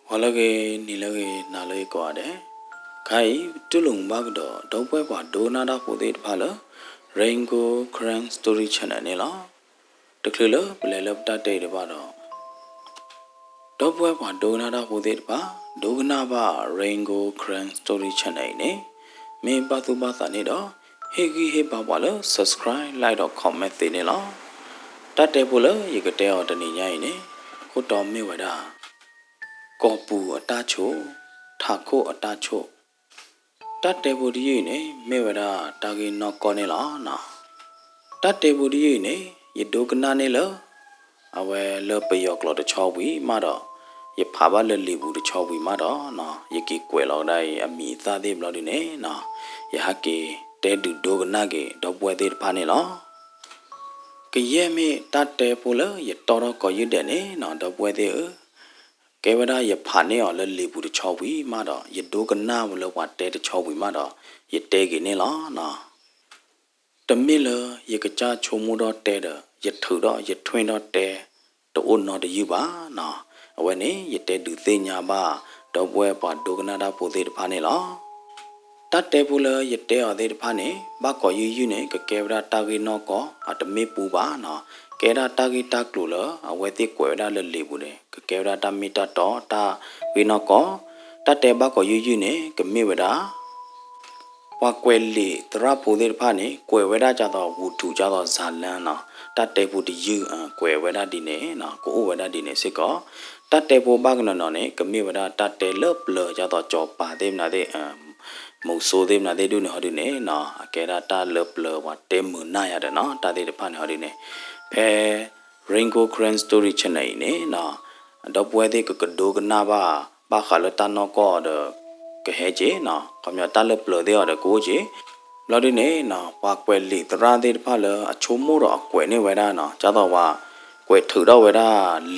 ဂီၤလၢအဂ့ၤ, နံၤလၢအဂ့ၤ, နၤလၢအဂ့ၤကိးဂၤဒဲး, ခါအံၤ ပတူၢ်လိာ်မုာ်ဘၣ်ကဒီး ဒီပုၢ်ဝဲၢ်ပှၤဒိကနၣ်တၢ်ဖိသ့ၣ်တဖၣ်လၢ Rain Gold Karen Story Channel န့ၣ်လီၤ. တချုးလၢပလဲၤလၢပတၢ်တဲအံၤတဘၣ်ဒီး ဒီပုၢ်ဝဲၢ်ပှၤဒိကနၣ်တၢ်ဖိသ့ၣ်တဖၣ် ဒိကနၣ်ဘၣ် Rain Gold Karen Story Channel အံၤန့ၣ် မ့ၢ်ဘၣ်သူၣ်ဘၣ်သးန့ၣ်ဒီး ဟ့ၣ်ဂံၢ်ဟ့ၣ်ဘါပှၤလၢ subscribe, like ဒီး comment သ့န့ၣ်လီၤ. တၢ်တဲဖိလၢယကတဲအီၤတနံၤညါအံၤန့ၣ် အခိၣ်တီမ့ၢ်ဝဲဒၣ် ကီၢ်ပူၤအတၢ်ဆိၣ်, ထးခိၣ်အတၢ်ဆိၣ်. တၢ်တဲဖိတယုၢ်အံၤန့ၣ် မ့ၢ်ဝဲဒၣ်တၢ်ဂ့ၢ်နီၢ်ကီၢ်န့ၣ်လီၤ. တၢ်တဲဖိတယုၢ်အံၤန့ၣ် ယဒိကနၣ်န့ၢ်လၢ အဝဲလၢပယီၤကျိာ်တဆီဝံၤမးဒီး ယဖးဘၣ်လၢလံာ်ပူၤတဆီဝံၤမးဒီး ယက့ၤကွဲးလီၤကဒါအံၤအမံၤအသၣ်သ့ၣ်ဘျီဒုန့ၣ် ယဟဲက့ၤတဲဒုးဒိကနၣ်က့ၤ ဒီပုၢ်ဝဲၢ်သ့ၣ်တဖၣ်န့ၣ်လီၤ. ကယဲၢ်မ့ၢ်တၢ်တဲဖိလၢယတီၢ်ထီၣ်ကိးယုၢ်ဒဲးန့ၣ်နီၤ ဒီပုၢ်ဝဲၢ်သ့ၣ်ဧၢ, ကဲဝဲဒၣ်ယဖးန့ၢ်အီၤလၢလံာ်ပူၤတဆီဝံၤမးဒီး ယဒိကနၣ်ဝဲလၢပှၤတဲတဆီဝံၤမးဒီး ယတဲက့ၤန့ၣ်လီၤ. တမ့ၢ်လၢယကစၢ်ဆိကမိၣ်ထီၣ်တဲဒီး ယထုးထီၣ်ယထွဲထီၣ်တဲ တအိၣ်နီတယုၢ်ဘၣ်နီၤ. အဝဲန့ၣ် ယတဲဒုးသ့ၣ်ညါဘၣ် ဒီပုၢ်ဝဲၢ်ပှၤဒိကနၣ်တၢ်ဖိသ့ၣ်တဖၣ်န့ၣ်လီၤ. တၢ်တဲဖိလၢယတဲအီၤသ့ၣ်တဖၣ်န့ၣ် ဘၣ်ကိးယုၢ်ယုၢ်န့ၣ် ကကဲဝဲဒၣ်တၢ်ဂ့ၢ်နီၢ်ကီၢ် အတမ့ၢ်ပူဘၣ်နီၤ. ကဲဒၣ်တၢ်ဂ့ၢ်တၢ်ကျိၤလၢ အဝဲသ့ၣ်ကွဲးဝဲဒၣ်လၢလံာ်ပူၤန့ၣ် ကကဲဝဲဒၣ်တၢ်မ့ၢ်တၢ်တီ တၢ်ဂ့ၢ်နီၢ်ကီၢ်. တၢ်တဲဘၣ်ကိးယုၢ်ယုၢ်န့ၣ် ကမ့ၢ်ဝဲဒၣ် ပှၤကွဲးလံာ်သရၣ်ဖိသ့ၣ်တဖၣ်န့ၣ် ကွဲးဝဲဒၣ်ဒ်သိးဝူၤထူးဒ်သိး ဇာတ်လမ်း နီၤ. တၢ်တဲဖိတယုၢ် ကွဲးဝဲဒၣ်ဒ်န့ၣ်နီၤ ကအိၣ်ဝဲဒၣ်ဒ်န့ၣ်စ့ၢ်ကီး. တၢ်တဲဖိဘၣ်ကနီၤနီၤန့ၣ် ကမ့ၢ်ဝဲဒၣ်တၢ်တဲလၢပျၢၤဒ်သိး စီၤပၤသ့ၣ်မနုၤသ့ၣ် မုဆိုးသ့ၣ်မနုၤသ့ၣ်ဒ်န့ၣ်ဟီဒ်န့ၣ်နီၤ အကဲဒၣ်တၢ်လၢပျၢၤပှၤတဲမုာ်နၢ်ယၤဒီးနီၤ တၢ်သ့ၣ်တဖၣ်န့ၣ်ဟီဒ်န့ၣ်. ဖဲ Rain Gold Karen Story Channel အံၤန့ၣ်နီၤ ဒီပုၢ်ဝဲၢ်သ့ၣ်ကကဒိကနၣ်ဘၣ် ဘၣ်ဃးလၢတၢ်နီၢ်ကီၢ်အီၤဒီး ကဟဲက့ၤနီၤ ခီပညီတၢ်လၢပျၢၤသ့ၣ်အီၤဒီးကအိၣ်က့ၤ. ဘျီဒ်န့ၣ်နီၤ ပှၤကွဲးလံာ်သရၣ်သ့ၣ်တဖၣ်လၢအဆိကမိၣ်ဒီးအကွဲးန့ၢ်ဝဲဒၣ်နီၤ ဒ်သိးပှၤကွဲးထုးထီၣ်ဝဲဒၣ်လံာ်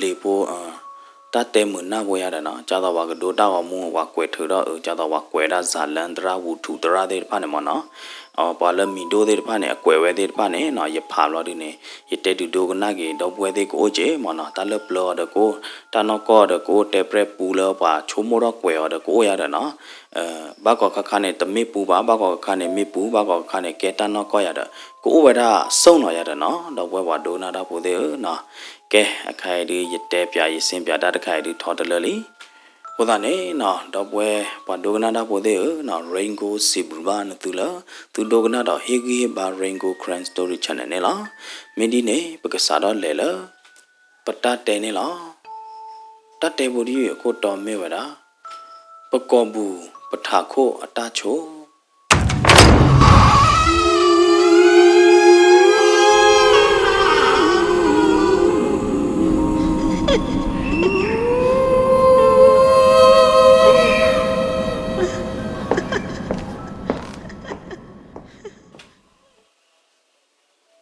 ဖိ တၢ်တဲမုာ်နၢ်ဖိယၤဒီးနီၤ ဒ်သိးပှၤကဒိတၢ်ဂီၤမူ ပှၤကွဲးထုးထီၣ်အၢ ဒ်သိးပှၤကွဲးဒၣ် ဇာတ်လမ်း သရၣ် ဝူၤထူး သရၣ်သ့ၣ်တဖၣ်န့ၣ်မ့ၢ်နီၤ ပှၤလၢမံၤဒိၣ်သ့ၣ်တဖၣ်န့ၣ် အကွဲးဝဲသ့ၣ်တဖၣ်န့ၣ်နီၤ ယဖးဘျီဒ်န့ၣ် ယတဲဒုးဒိကနၣ်က့ၤ ဒီပုၢ်ဝဲၢ်သ့ၣ်ကအိၣ်က့ၤမ့ၢ်နီၤ တၢ်လၢပျၢၤအီၤဒီးကအိၣ် တၢ်နီၢ်ကီၢ်အီၤဒီးကအိၣ် တဲပြဲၢ်ပူလၢပှၤဆိကမိၣ်ထီၣ်ကွဲးအီၤဒီးကအိၣ်ယၤဒီးနီၤ ဘၣ်ကီးခါခါန့ၣ် တမ့ၢ်ပူဘၣ် ဘၣ်ကီးခါခါန့ၣ်မ့ၢ်ပူ ဘၣ်ကီးခါခါန့ၣ် ကဲတၢ်နီၢ်ကီၢ်ယၤဒီး ကအိၣ်ဝဲဒၣ်စိၢ်နီၤယၤဒီးနီၤ ဒီပုၢ်ဝဲၢ်ပှၤဒိကနၣ်တၢ်ဖိသ့ၣ်ဧၢနီၤ. ကဲ အခါအံၤဒုး ယတဲပၠးယစ့ပၠးတၢ်တခါအံၤဒုးထီတလၢလံ အဃိသတးန့ၣ်နီၤ ဒီပုၢ်ဝဲၢ်ပှၤဒိကနၣ်တၢ်ဖိသ့ၣ်ဧၢနီၤ Rain Gold စံးဘျုးဘၣ်နသုလၢ သုဒိကနၣ်ဒီးဟ့ၣ်ဂံၢ်ဟ့ၣ်ဘါ Rain Gold Karen Story Channel န့ၣ်လီၤ. မ့ၢ်ဒ်န့ၣ် ပကစးထီၣ်လဲၤလၢ ပတၢ်တဲန့ၣ်လီၤ. တၢ်တဲဖိတယုၢ်အံၤအခိၣ်တီမ့ၢ်ဝဲဒၣ် ပကီၢ်ပူၤပထးခိၣ်အတၢ်ဆိၣ်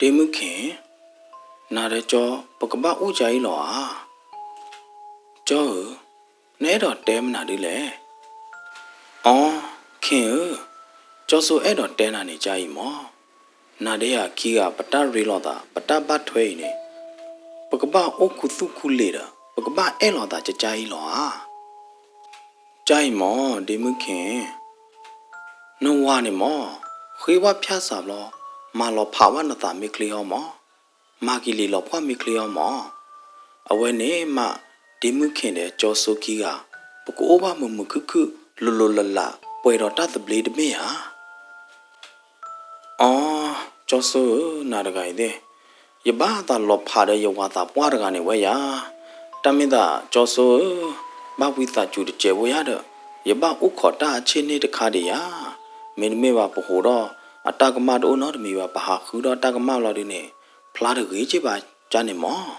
ဒ့မုၣ်ခ့ၣ်, နၤဒီးကၠီ ပကဘၣ်အိၣ်ကၠါအံၤလီၤဧါ. ကၠီဧၢ, နအဲၣ်ဒိးတဲမနုၤဒ်လဲၣ်. အီ, ခ့ၣ်ဧၢ, ကၠီစိအဲၣ်ဒိးတဲနၤန့ၣ်ကၠါအံၤမး, နၤဒီးယၤခံဂၤ ပတၢ်ရ့လိာ်သး ပတၢ်ဘၣ်ထွဲအံၤန့ၣ် ပကဘၣ်အိၣ်ခူသူၣ်ခူလံာ်ဒီး ပကဘၣ်အဲၣ်လိာ်သးကၠါအံၤလီၤဧါ. ကၠါအံၤမး ဒ့မုၣ်ခ့ၣ်, နဝၤန့ၣ်မး ဃ့ဝဲဖၠၣ်စးဘျီ မၤလီၤဖးဝဲနသးမ့ၢ်ချ့အီၤမး, မၤကလံၤလီၤပှၢ်မ့ၢ်ချ့အီၤမး. အဝဲန့ၣ်မး ဒ့မုၣ်ခ့ၣ်ဒီးကၠီစိခံဂၤ ပကအိၣ်ဘၣ်မုာ်မုာ်ခုၣ်ခုၣ် လိၤလိၤလးလး ပှဲၤဒီးတၢ်သဘျ့တမ့ၢ်ဧါ. အီ, ကၠီစိဧၢ, နၤတဂၤအံၤသ့ၣ်, ယဘၣ်သးလီၤဖးဒီးယဝၤသးပှၢ်တဂၤန့ၣ်ဝဲယၤ. တၢ်မ့ၢ်သးကၠီစိဧၢ, ဘၣ်ဝံသးစူၤတစဲးဖိယၤဒီး ယဘၣ်အိၣ်ခိးတၢ်အဆ့ၣ်န့ၣ်တခါဒံးယၤ. မ့တမ့ၢ်ဘၣ် ပဟးဒီးအတၢ်ကမၣ်တအိၣ်နီတမံၤဘၣ်, ပဟးဃုဒီးတၢ်ကမၣ်လီၤဒုန့ၣ် ဖျါတဂ့ၤက့ဘၣ်ကၠါန့ၣ်မး.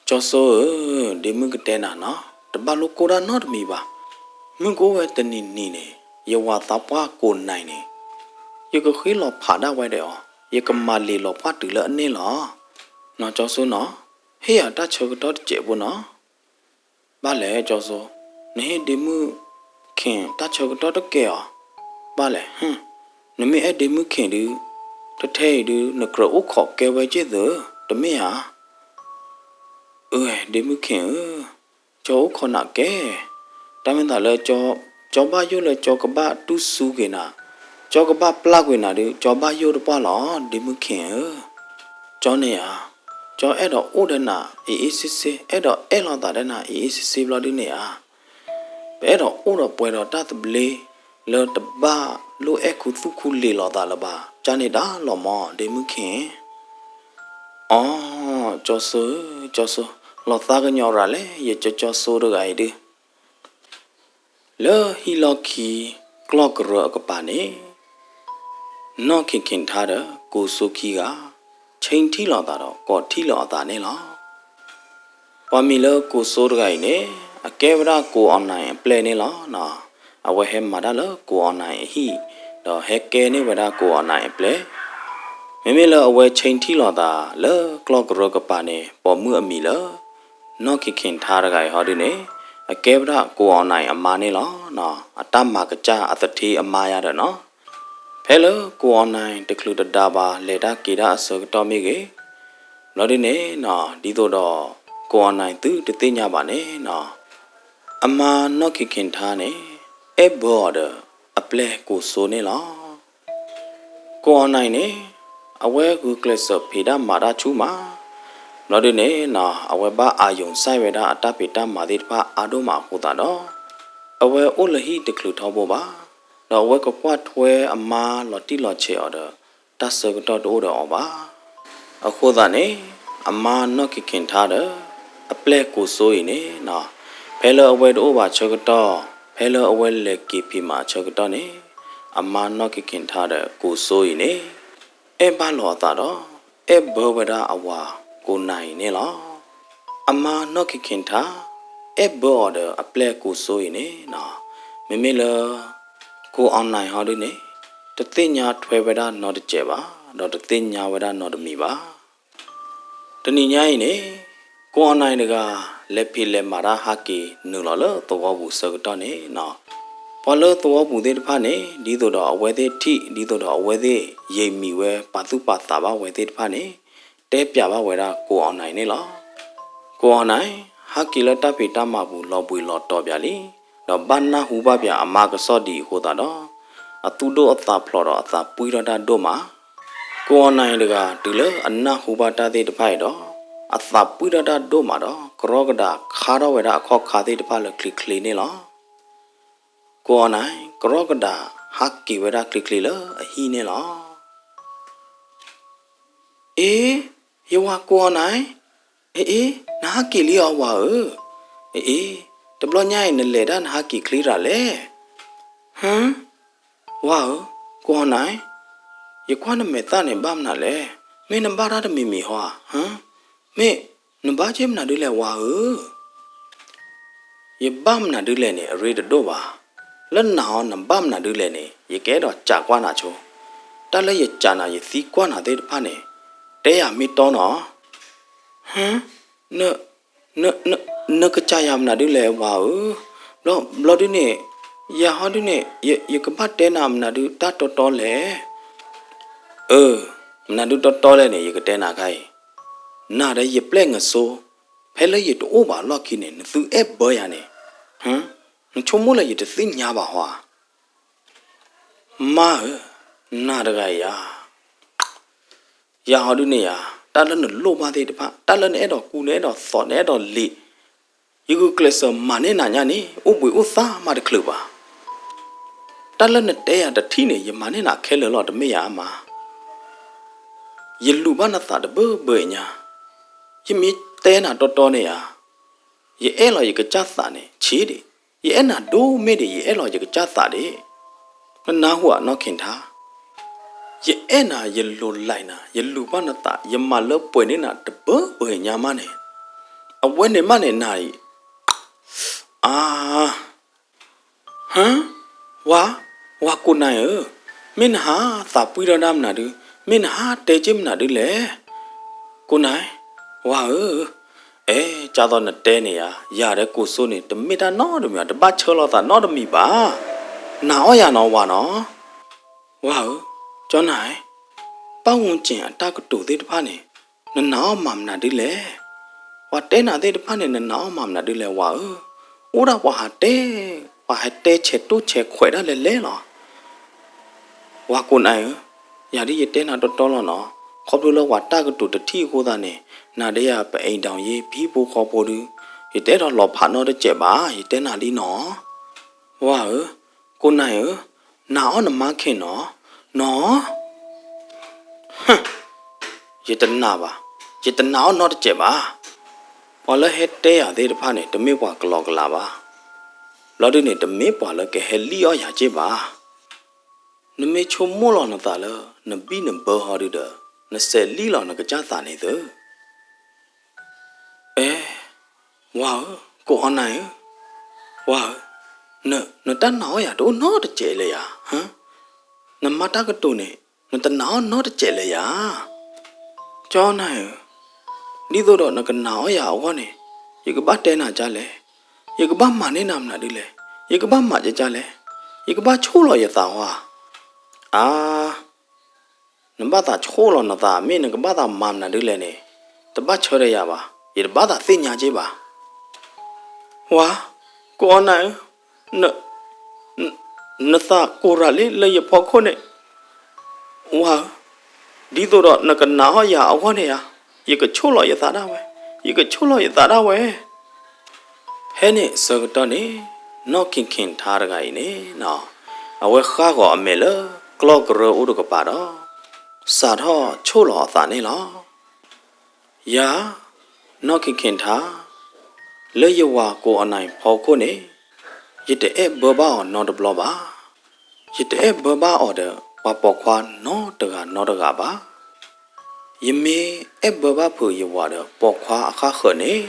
ကၠီစိဧၢ, ဒ့မုၣ်ကတဲနၤနီၤ, တဘၣ်လိၣ်ကိၢ်တၢ်နီတမံၤဘၣ်. မုၢ်ကအိၣ်ဝဲတနံၤနံၤန့ၣ် ယဝၤသးပှၢ်ကိးနံၤန့ၣ် ယကဃ့လီၤဖးဒၣ်ဝဲဒီးအီၤ, ယကမၤလံၤလီၤပှၢ်တုၤလၢအန့ၣ်လီၤ. နီၤကၠီစိနီၤ, ဟ့ၣ်ယၤတၢ်ဆၢကတီၢ်တစဲးဖိနီၤ. ဘၣ်လဲၣ်ကၠီစိ, နဟ့ၣ်ဒ့မုၣ်ခ့ၣ်တၢ်ဆၢကတီၢ်တကဲအီၤ. ဘၣ်လဲၣ်, နမ့ၢ်အဲၣ်ဒ့မုၣ်ခ့ၣ်ဒုး, ထဲထဲအံၤဒုး နကြၢးအိၣ်ခိးကဲဝဲက့ၢ်သု, တမ့ၢ်ဧါ. အၢ ဒ့မုၣ်ခ့ၣ်ဧၢ, ကၠီအိၣ်ခိးနၤကဲ, တၢ်မ့ၢ်သးလၢ ကၠီဘၣ်ယိၣ်လၢကၠီကဘၣ်တူၢ်စူၤက့ၤနၤ, ကၠီကဘၣ်ပျၢ်ကွံာ်နၤဒုး ကၠီဘၣ်ယိၣ်တပှၢ်လီၤ ဒ့မုၣ်ခ့ၣ်ဧၢ. ကၠီန့ၣ်ဧါ, ကၠီအဲၣ်ဒိးအိၣ်ဒီးနၤ အ့ၣ်အ့ၣ်စ့စ့, အဲၣ်ဒိးအဲၣ်လိာ်သးဒီးနၤ အ့ၣ်အ့ၣ်စ့စ့ဘျီဒုန့ၣ်ဧါ. ပအဲၣ်ဒိးအိၣ်ဒီးပှဲၤဒီးတၢ်သဘျ့ လၢတဘၣ်လိၣ်အဲၣ်ခူသူၣ်ခူလံာ်လိာ်သးလၢၤဘၣ်, ကန့ၣ်ဒၣ်လီၤမၢ် ဒ့မုၣ်ခ့ၣ်. အိ, ကၠီစိဧၢ, ကၠီစိ, လီၤသးကညီၤရၤလဲၣ် ယကၠီကၠီစိတဂၤအံၤဒုး. လၢဟံၣ်လီၢ်ခံ ကျီၢ်ကရၢအကပၤန့ၣ် နီၢ်ခ့ၣ်ခ့ၣ်ထါဒီး ကိၢ်စိခံဂၤ ဆ့ထံၣ်လိာ်သးဒီး ကိးထံၣ်လိာ်အသးန့ၣ်လီၤ. ပှၤမံၤလၢကိၢ်စိတဂၤအံၤန့ၣ် အကဲဝဲဒၣ်ကိၢ်အီၣ်နၢၣ်အပျဲၢ်န့ၣ်လီၤ. အဝဲဟဲမၤတၢ်လၢကိၢ်အီၣ်နၢၣ်အဟံၣ် ဒီးဟဲကဲန့ၢ်ဝဲဒၣ်ကိၢ်အီၣ်နၢၣ်အပျဲၢ်. မ့မ့ၢ်လၢအဝဲဆ့ထံၣ်လိာ်သးလၢကျီၢ်ကရၢကပၤန့ၣ် ပိာ်မုၣ်အမံၤလၢ နီၢ်ခ့ၣ်ခ့ၣ်ထါတဂၤအံၤဟီဒုန့ၣ် အကဲဝဲဒၣ်ကိၢ်အီၣ်နၢၣ်အမါန့ၣ်လီၤ. အတၢ်မၤကစၢ်အသထ့အမါယါဒီးနီၤ ဖဲလၢကိၢ်အီၣ်နၢၣ်တချုးတဒါဘၣ် လဲၤတၢ်က့ၤတၢ်အဆၢကတီၢ်မ့ၢ်ဂ့ၤ, ဘျီဒ်န့ၣ်နီၤ ဒ်သိးဒီး ကိၢ်အီၣ်နၢၣ်သုတသ့ၣ်ညါဘၣ်န့ၣ်နီၤ အမါနီၢ်ခ့ၣ်ခ့ၣ်ထါန့ၣ် အဲၣ်ဘၢအီၤဒီးအပျဲၢ်ကိၢ်စိန့ၣ်လီၤ. ကိၢ်အီၣ်နၢၣ်န့ၣ် အဝဲဂုာ်ကျဲးစၢးဖံးတၢ်မၤတၢ်ဆူၣ်မး, ဘျီဒ်န့ၣ်နီၤ အဝဲဘၣ်အာရုံစိုက်ဝဲဒၣ်အတၢ်ဖံးတၢ်မၤသ့ၣ်တဖၣ်အါဒိၣ်မးအဃိသတးဒီး အဝဲအိၣ်လၢဟံၣ်တချုးထီဘိဘၣ်, ဒီးအဝဲကကွၢ်ထွဲအမါလီၤတံၢ်လီၤဆဲးအီၤဒီး တၢ်ဆၢကတီၢ်တအိၣ်ဒီးအီၤဘၣ်. အဃိသတးန့ၣ် အမါနီၢ်ခ့ၣ်ခ့ၣ်ထါဒီး အပျဲၢ်ကိၢ်စိအံၤန့ၣ်နီၤ ဖဲလၢအဝဲတအိၣ်ဘၣ်ဆၢကတီၢ် ဖဲလၢအဝဲလဲၤက့ၤဖံးမၤဆၢကတီၢ်န့ၣ် အမါနီၢ်ခ့ၣ်ခ့ၣ်ထါဒီးကိၢ်စိအံၤန့ၣ် အဲၣ်ဘၣ်လိာ်အသးဒီး အဲၣ်ဘၢဝဲဒၣ်အဝၤကိၢ်နၢ်အံၤန့ၣ်လီၤ. အမါနီၢ်ခ့ၣ်ခ့ၣ်ထါ အဲၣ်ဘၢအီၤဒီးအပျဲၢ်ကိၢ်စိအံၤန့ၣ်နီၤ မ့မ့ၢ်လၢ ကိၢ်အီၣ်နၢၣ်ဟီဒုန့ၣ် တသ့ၣ်ညါထွဲဝဲဒၣ်နီတစဲးဘၣ်, ဒီးတသ့ၣ်ညါဝဲဒၣ်နီတမံၤဘၣ်. တနံၤညါအံၤန့ၣ် ကိၢ်အီၣ်နၢၣ်တဂၤ လဲၤဖံးလဲၤမၤတၢ်ဟးက့ၤနုာ်လီၤလၢသဝီပူၤဆၢကတီၢ်န့ၣ်နီၤ ပှၤလၢသဝီပူၤသ့ၣ်တဖၣ်န့ၣ် ဒ်သိးဒီးအဝဲသ့ၣ်ထံၣ် ဒ်သိးဒီးအဝဲသ့ၣ်ယံာ်မံၤဝဲပာ်သူၣ်ပာ်သးဘၣ်ဝဲသ့ၣ်တဖၣ်န့ၣ် တဲပျးဘၣ်ဝဲဒၣ်ကိၢ်အီၣ်နၢၣ်အံၤန့ၣ်လီၤ. ကိၢ်အီၣ်နၢၣ် ဟးက့ၤလၢတၢ်ဖံးတၢ်မၤပူၤလီၤဘှံးလီၤတီၤပၠးလံ, ဒီးဘၣ်နၢ်ဟူဘၣ်ပၠးအမါကစီၣ်ဒံးအဃိသတးဒီး အသူၣ်ဒိၣ်အသးဖျိးဒီးအသးပှံၢ်ထီၣ်တၢ်ဒိၣ်မး. ကိၢ်အီၣ်နၢၣ်တဂၤ တုၤလၢအနၢ်ဟူဘၣ်တၢ်သ့ၣ်တဖၣ်အံၤဒီး အသးပှံၢ်ထီၣ်တၢ်ဒိၣ်မးဒီး ကရီကဒးခါထီၣ်ဝဲဒၣ်အခီၣ်ခါသ့ၣ်တဖၣ်လၢချ့ချ့န့ၣ်လီၤ. ကိၢ်အီၣ်နၢၣ် ကရီကဒးဟးက့ၤဝဲဒၣ်ချ့ချ့လၢအဟံၣ်န့ၣ်လီၤ. အ့, ယဝၤကိၢ်အီၣ်နၢၣ်, အ့အ့, နဟးက့ၤလံအီၤဝၤဧၢ, အ့အ့, တဘျီညါအံၤနလဲၤဒၣ်နဟးက့ၤချ့ရၤလဲၣ်. ဟၢ, ဝၤဧၢ, ကိၢ်အီၣ်နၢၣ်, ယကွၢ်နမဲာ်သၣ်န့ၣ်ဘၣ်မနုၤလဲၣ်, မ့ၢ်နဘၣ်တၢ်တမံၤမံၤဟီဧါ, ဟၢ, မ့ၢ်နဘၣ်က့ၢ်မနုၤဒုလဲၣ်ဝၤဧၢ. ယဘၣ်မနုၤဒုလဲၣ်န့ၣ် အရ့တဒိၣ်ဘၣ်. လၢနၤအီၤနဘၣ်မနုၤဒုလဲၣ်န့ၣ် ယကအဲၣ်ဒိးစံးကွၢ်နၤဆိ. တၢ်လၢယစံးနၤယသံကွၢ်နၤသ့ၣ်တဖၣ်န့ၣ် တဲယၤမ့ၢ်တီနီၤ. ဟၢ, န, န, နကစံးယၤမနုၤဒုလဲၣ်ဝၤဧၢ. ဘျီဒုန့ၣ် ယၤဟီဒုန့ၣ် ယကဘၣ်တဲနၤမနုၤဒုတၢ်တီတီလဲၣ်. အၢ, မနုၤဒုတီတီလဲၣ်န့ၣ် ယကတဲနၤခါအံၤ, နၤဒီးယပျဲၢ်ငစိ ဖဲလၢယတအိၣ်ဘၣ်လီၢ်ခံန့ၣ် နသုအဲၣ်ဘၢယၤန့ၣ်, နဆိကမိၣ်လၢယတသ့ၣ်ညါဘၣ်ဟီဧါ. မါဧၢ, နၤတဂၤအံၤဧါ, ယၤဟီဒုန့ၣ်ဧါ, တၢ်လၢနလိၣ်ဘၣ်သ့ၣ်တဖၣ် တၢ်လၢနအဲၣ်ဒိးကူ နအဲၣ်ဒိးသိး နအဲၣ်ဒိးလံာ်, ယဂုာ်ကျဲးစၢးမၤန့ၢ်နၤညါန့ၣ် အိၣ်ဘှံးအိၣ်သါမးတချုးဘၣ်. တၢ်လၢနတဲယၤတထံၣ်န့ၣ် ယမၤန့ၢ်နၤခဲလၢာ်လီၤ တမ့ၢ်ယၤမါ. ယလူၤဘၣ်နသးတဘၢဘၢညါ, ယမ့ၢ်တဲနၤတီတီန့ၣ်ဧါ, ယအဲၣ်လီၤယကစၢ်သးန့ၣ် ဆံးဒံး, ယအဲၣ်နၤဒိၣ်မ့ၢ်ဒံး ယအဲၣ်လီၤယကစၢ်သးဒံး. နနၢ်ဟူဧါနီၢ်ခ့ၣ်ထါ, ယအဲၣ်နၤ ယလိၤလံနၤ ယလူၤဘၣ်နသး ယမၤလၢပှဲၤန့ၢ်နၤတဘၢဘၢညါမးန့ၣ်, အဝဲန့ၣ်မးန့ၣ်နၤအံၤ, အါ ဟၢ, ဝၤ, ဝၤကိးနၤဧၢ, မ့ၢ်နဟးသးပှံၢ်ထီၣ်ဒၣ်မနုၤဒု, မ့ၢ်နဟးတဲက့ၢ်မနုၤဒုလဲၣ်. ကိးနၤ, ဝၤဧၢ, အဲ ကၢ်သိးနတဲန့ၣ်ဧါ, ယၤဒီးကိၢ်စိန့ၣ် တမ့ၢ်တၢ်နီတမံၤ တဘၣ်ဆၢလီၤသးနီတမံၤဘၣ်. နာ်အီၣ်ယၤနီၤဝၤနီၤ. ဝၤဧၢ, ကၠီနၤ, ပတ်ဝန်းကျင်အတၢ်ကတိၤသ့ၣ်တဖၣ်န့ၣ် နနာ်အီၣ်မၤမနုၤဒုလဲၣ်. ပှၤတဲနၤသ့ၣ်တဖၣ်န့ၣ် နနာ်အီၤမၤမနုၤဒ်လဲၣ်ဝၤဧၢ, အိၣ်ဒၣ်ပှၤဟးတဲ, ပှၤဟဲတဲဆဲးတိၢ်ဆဲးခွဲးဒၣ်လဲာ်လဲာ်လီၤ. ဝၤကိးနၢ်ဧၢ, ယၤဒ်ယတဲနၤတီတီလီၤနီၤ, ခီဖျိလၢပှၤတၢ်ကတိၤတထံၣ်အဃိသတးန့ၣ်, နၤဒီးယၤပအိမ်ထောင်ရေး ပဟံၣ်ဖိဃီဖိဒု, ယတအဲၣ်ဒိးလီၤဖးနီတစဲးဘၣ်, ယတဲနၤလံနီၤ. ဝၤဧၢ, ကိးနၢ်ဧၢ, နာ်အီၤနမါခ့ၣ်နီၤ, နီၤ ယတနာ်ဘၣ်, ယတနာ်အီၤနီတစဲးဘၣ်. ပှၤလၢဟဲတဲယၤသ့ၣ်တဖၣ်န့ၣ် တမ့ၢ်ပှၤကလီကလးဘၣ်. ဘျီဒုန့ၣ် တမ့ၢ်ပှၤလၢကဟဲလံၣ်အီၣ်ယၤက့ၢ်ဘၣ်. နမ့ၢ်ဆိကမိၣ်လီၤနသးလၢ နဘံၣ်နဘၢဟီဒုဒီး နစဲးလံၣ်လီၤနကစၢ်သးန့ၣ်သု. အဲ, ဝၤဧၢ, ကိးအီနၤဧၢ, ဝၤဧၢ, န, နတၢ်နာ်အီၣ်ယၤတအိၣ်နီတစဲးလၢၤယၤ, နမါတၢ်ကတိၤန့ၣ် နတနာ်အီၤနီတစဲးလၢၤယၤ. ကၠီနၤဧၢ, ဒ်သိးဒီးနကနာ်အီၣ်ယၤအဂီၢ်န့ၣ်, ယကဘၣ်တဲနၤဒ်လဲၣ်, ယကဘၣ်မၤန့ၢ်နၤမနုၤဒ်လဲၣ်, ယကဘၣ်မၤဒ်လဲၣ်, ယကဘၣ်ဆိၣ်လီၤယသးဝါ. အါ နဘၣ်သးဆိၣ်လီၤနသး မ့ၢ်နကဘၣ်သးမၤမနုၤဒ်လဲၣ်န့ၣ်, တဘၣ်ဆၢဒီးယၤဘၣ်, ယတဘၣ်သးသ့ၣ်ညါက့ၢ်ဘၣ်. ဝၤ, ကိးအီနၤဧၢ, န, နသးကိးရၤလံလၢယဖီခိၣ်န့ၣ်, ဝၤဧၢ, ဒ်သိးဒီးနကနာ်အီၣ်ယၤအဂီၢ်န့ၣ်ဧါ, ယကဆိၣ်လီၤယသးဒၣ်ဝဲ, ယကဆိၣ်လီၤယသးဒၣ်ဝဲ. ဖဲန့ၣ်အဆၢကတီၢ်န့ၣ်, နီၢ်ခ့ၣ်ခ့ၣ်ထါတဂၤအံၤန့ၣ်, အဝဲဃၣ်ဂီၤအမဲာ်လၢကျီၢ်ကရၢၢ်အိၣ်တကပၤဒီး, စးထီၣ်ဆိၣ်လီၤအသးန့ၣ်လီၤ. ယၤ, နီၢ်ခ့ၣ်ခ့ၣ်ထါ, လၢယဝၤကိးအီနၤဖီခိၣ်န့ၣ်, ယတအဲၣ်ဘၢဘၣ်အီၤနီတဘျီဘၣ်. ယတအဲၣ်ဘၢဘၣ်အီၤဒီးပှၤပိာ်ခွါနီတဂၤနီတဂၤဘၣ်. ယမ့ၢ်အဲၣ်ဘၢဘၣ်ဖုးယဝၤဒီးပိာ်ခွါအခါဃၢၤန့ၣ်,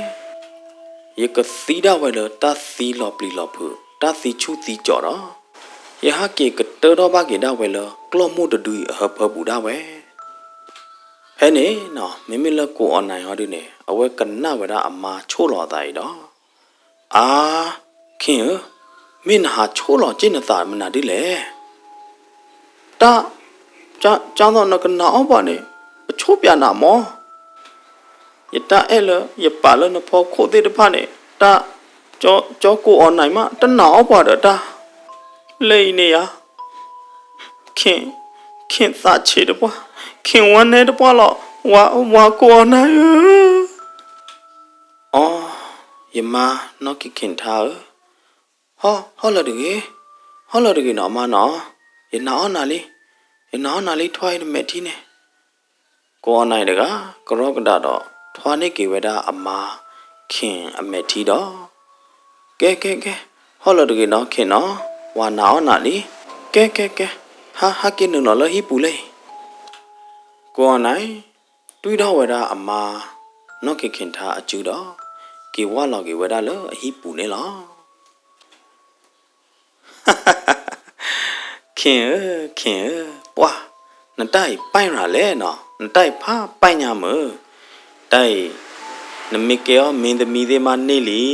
ယကသံဒၣ်ဝဲလၢတၢ်သံလီၤပျံၤလီၤဖုး တၢ်သံဆူၣ်သံကၠီၤဒီး, ယဟးက့ၤကတၢထီၣ်ဘၣ်က့ၤဒၣ်ဝဲလၢကျီၢ်မိၢ်တဒုအံၤအဟၢဖၢပူၤဒၣ်ဝဲ. ဖဲန့ၣ်, မ့မ့ၢ်လၢကိးအီနၤဟီဒုန့ၣ် အဝဲကနၣ်ဝဲဒၣ်အမါဆိၣ်လီၤအသးအံၤဒီး, အါ, ခ့ၣ်ဧၢ, မ့ၢ်နဟးဆိၣ်လီၤက့ၢ်နသးမနုၤဒ်လဲၣ်. တၢ်, ကၢ်သိးနကနာ်အီၣ်ပှၤန့ၣ်, ပဆိၣ်ပျးနၤမၢ်. ယတၢ်အဲၣ်လၢယပာ်လၢနဖီခိၣ်သ့ၣ်တဖၣ်န့ၣ်, တၢ်, ကၠီကိးအီနၤမး တနာ်အီၣ်ပှၤဒီးတၢ်, လၢအံၤန့ၣ်ယၤ, ခ့ၣ်, ခ့ၣ်သးဆံးတပှၢ်, ခ့ၣ်ဝါနဲတပှၢ်လီၤ, ဝၤ, ဝၤကိးအီနၤဧၢ. အိ, ယမါနီၢ်ခ့ၣ်ခ့ၣ်ထါဧၢ, ဟီ, ဟီၣ်လၢၤတဂ့ၤ, ဟီၣ်လၢၤတဂ့ၤနီၤ အမါနီၤ, ယနာ်အီၣ်နၤလံ, ယနာ်အီၣ်နၤလံ ထွါအံၤနမဲာ်ထံန့ၣ်. ကိးအီနၤတဂၤ ကရီကဒးဒီးထွါန့ၢ်က့ၤဝဲဒၣ်အမါခ့ၣ်အမဲာ်ထံဒီး, ကဲ ကဲ ကဲ, ဟီၣ်လၢၤတဂ့ၤနီၤ ခ့ၣ်နီၤ, ဝၤနာ်အီၣ်နၤလံ, ကဲ ကဲ ကဲ, ဟါ ဟးက့ၤနုာ်လီၤလၢဟံၣ်ပူၤလံ. ကိးအီနၤ တွံၢ်ထီၣ်ဝဲဒၣ်အမါနီၢ်ခ့ၣ်ခ့ၣ်ထါအစုဒီး, က့ၤဝၢ်လီၤက့ၤဝဲဒၣ်လၢအဟံၣ်ပူၤန့ၣ်လီၤ. ခ့ၣ်ဧၢ, ခ့ၣ်ဧၢ, ပှၢ်, နတၢ်အံၤပၢ်ရၤလဲၣ်နီၤ, နတၢ်အံၤဖးပၢ်ညါမုၢ်, တၢ်အံၤ, နမ့ၢ်ကဲအီၤမ့ၢ်သမံသ့ၣ်မးန့ၢ်လံ.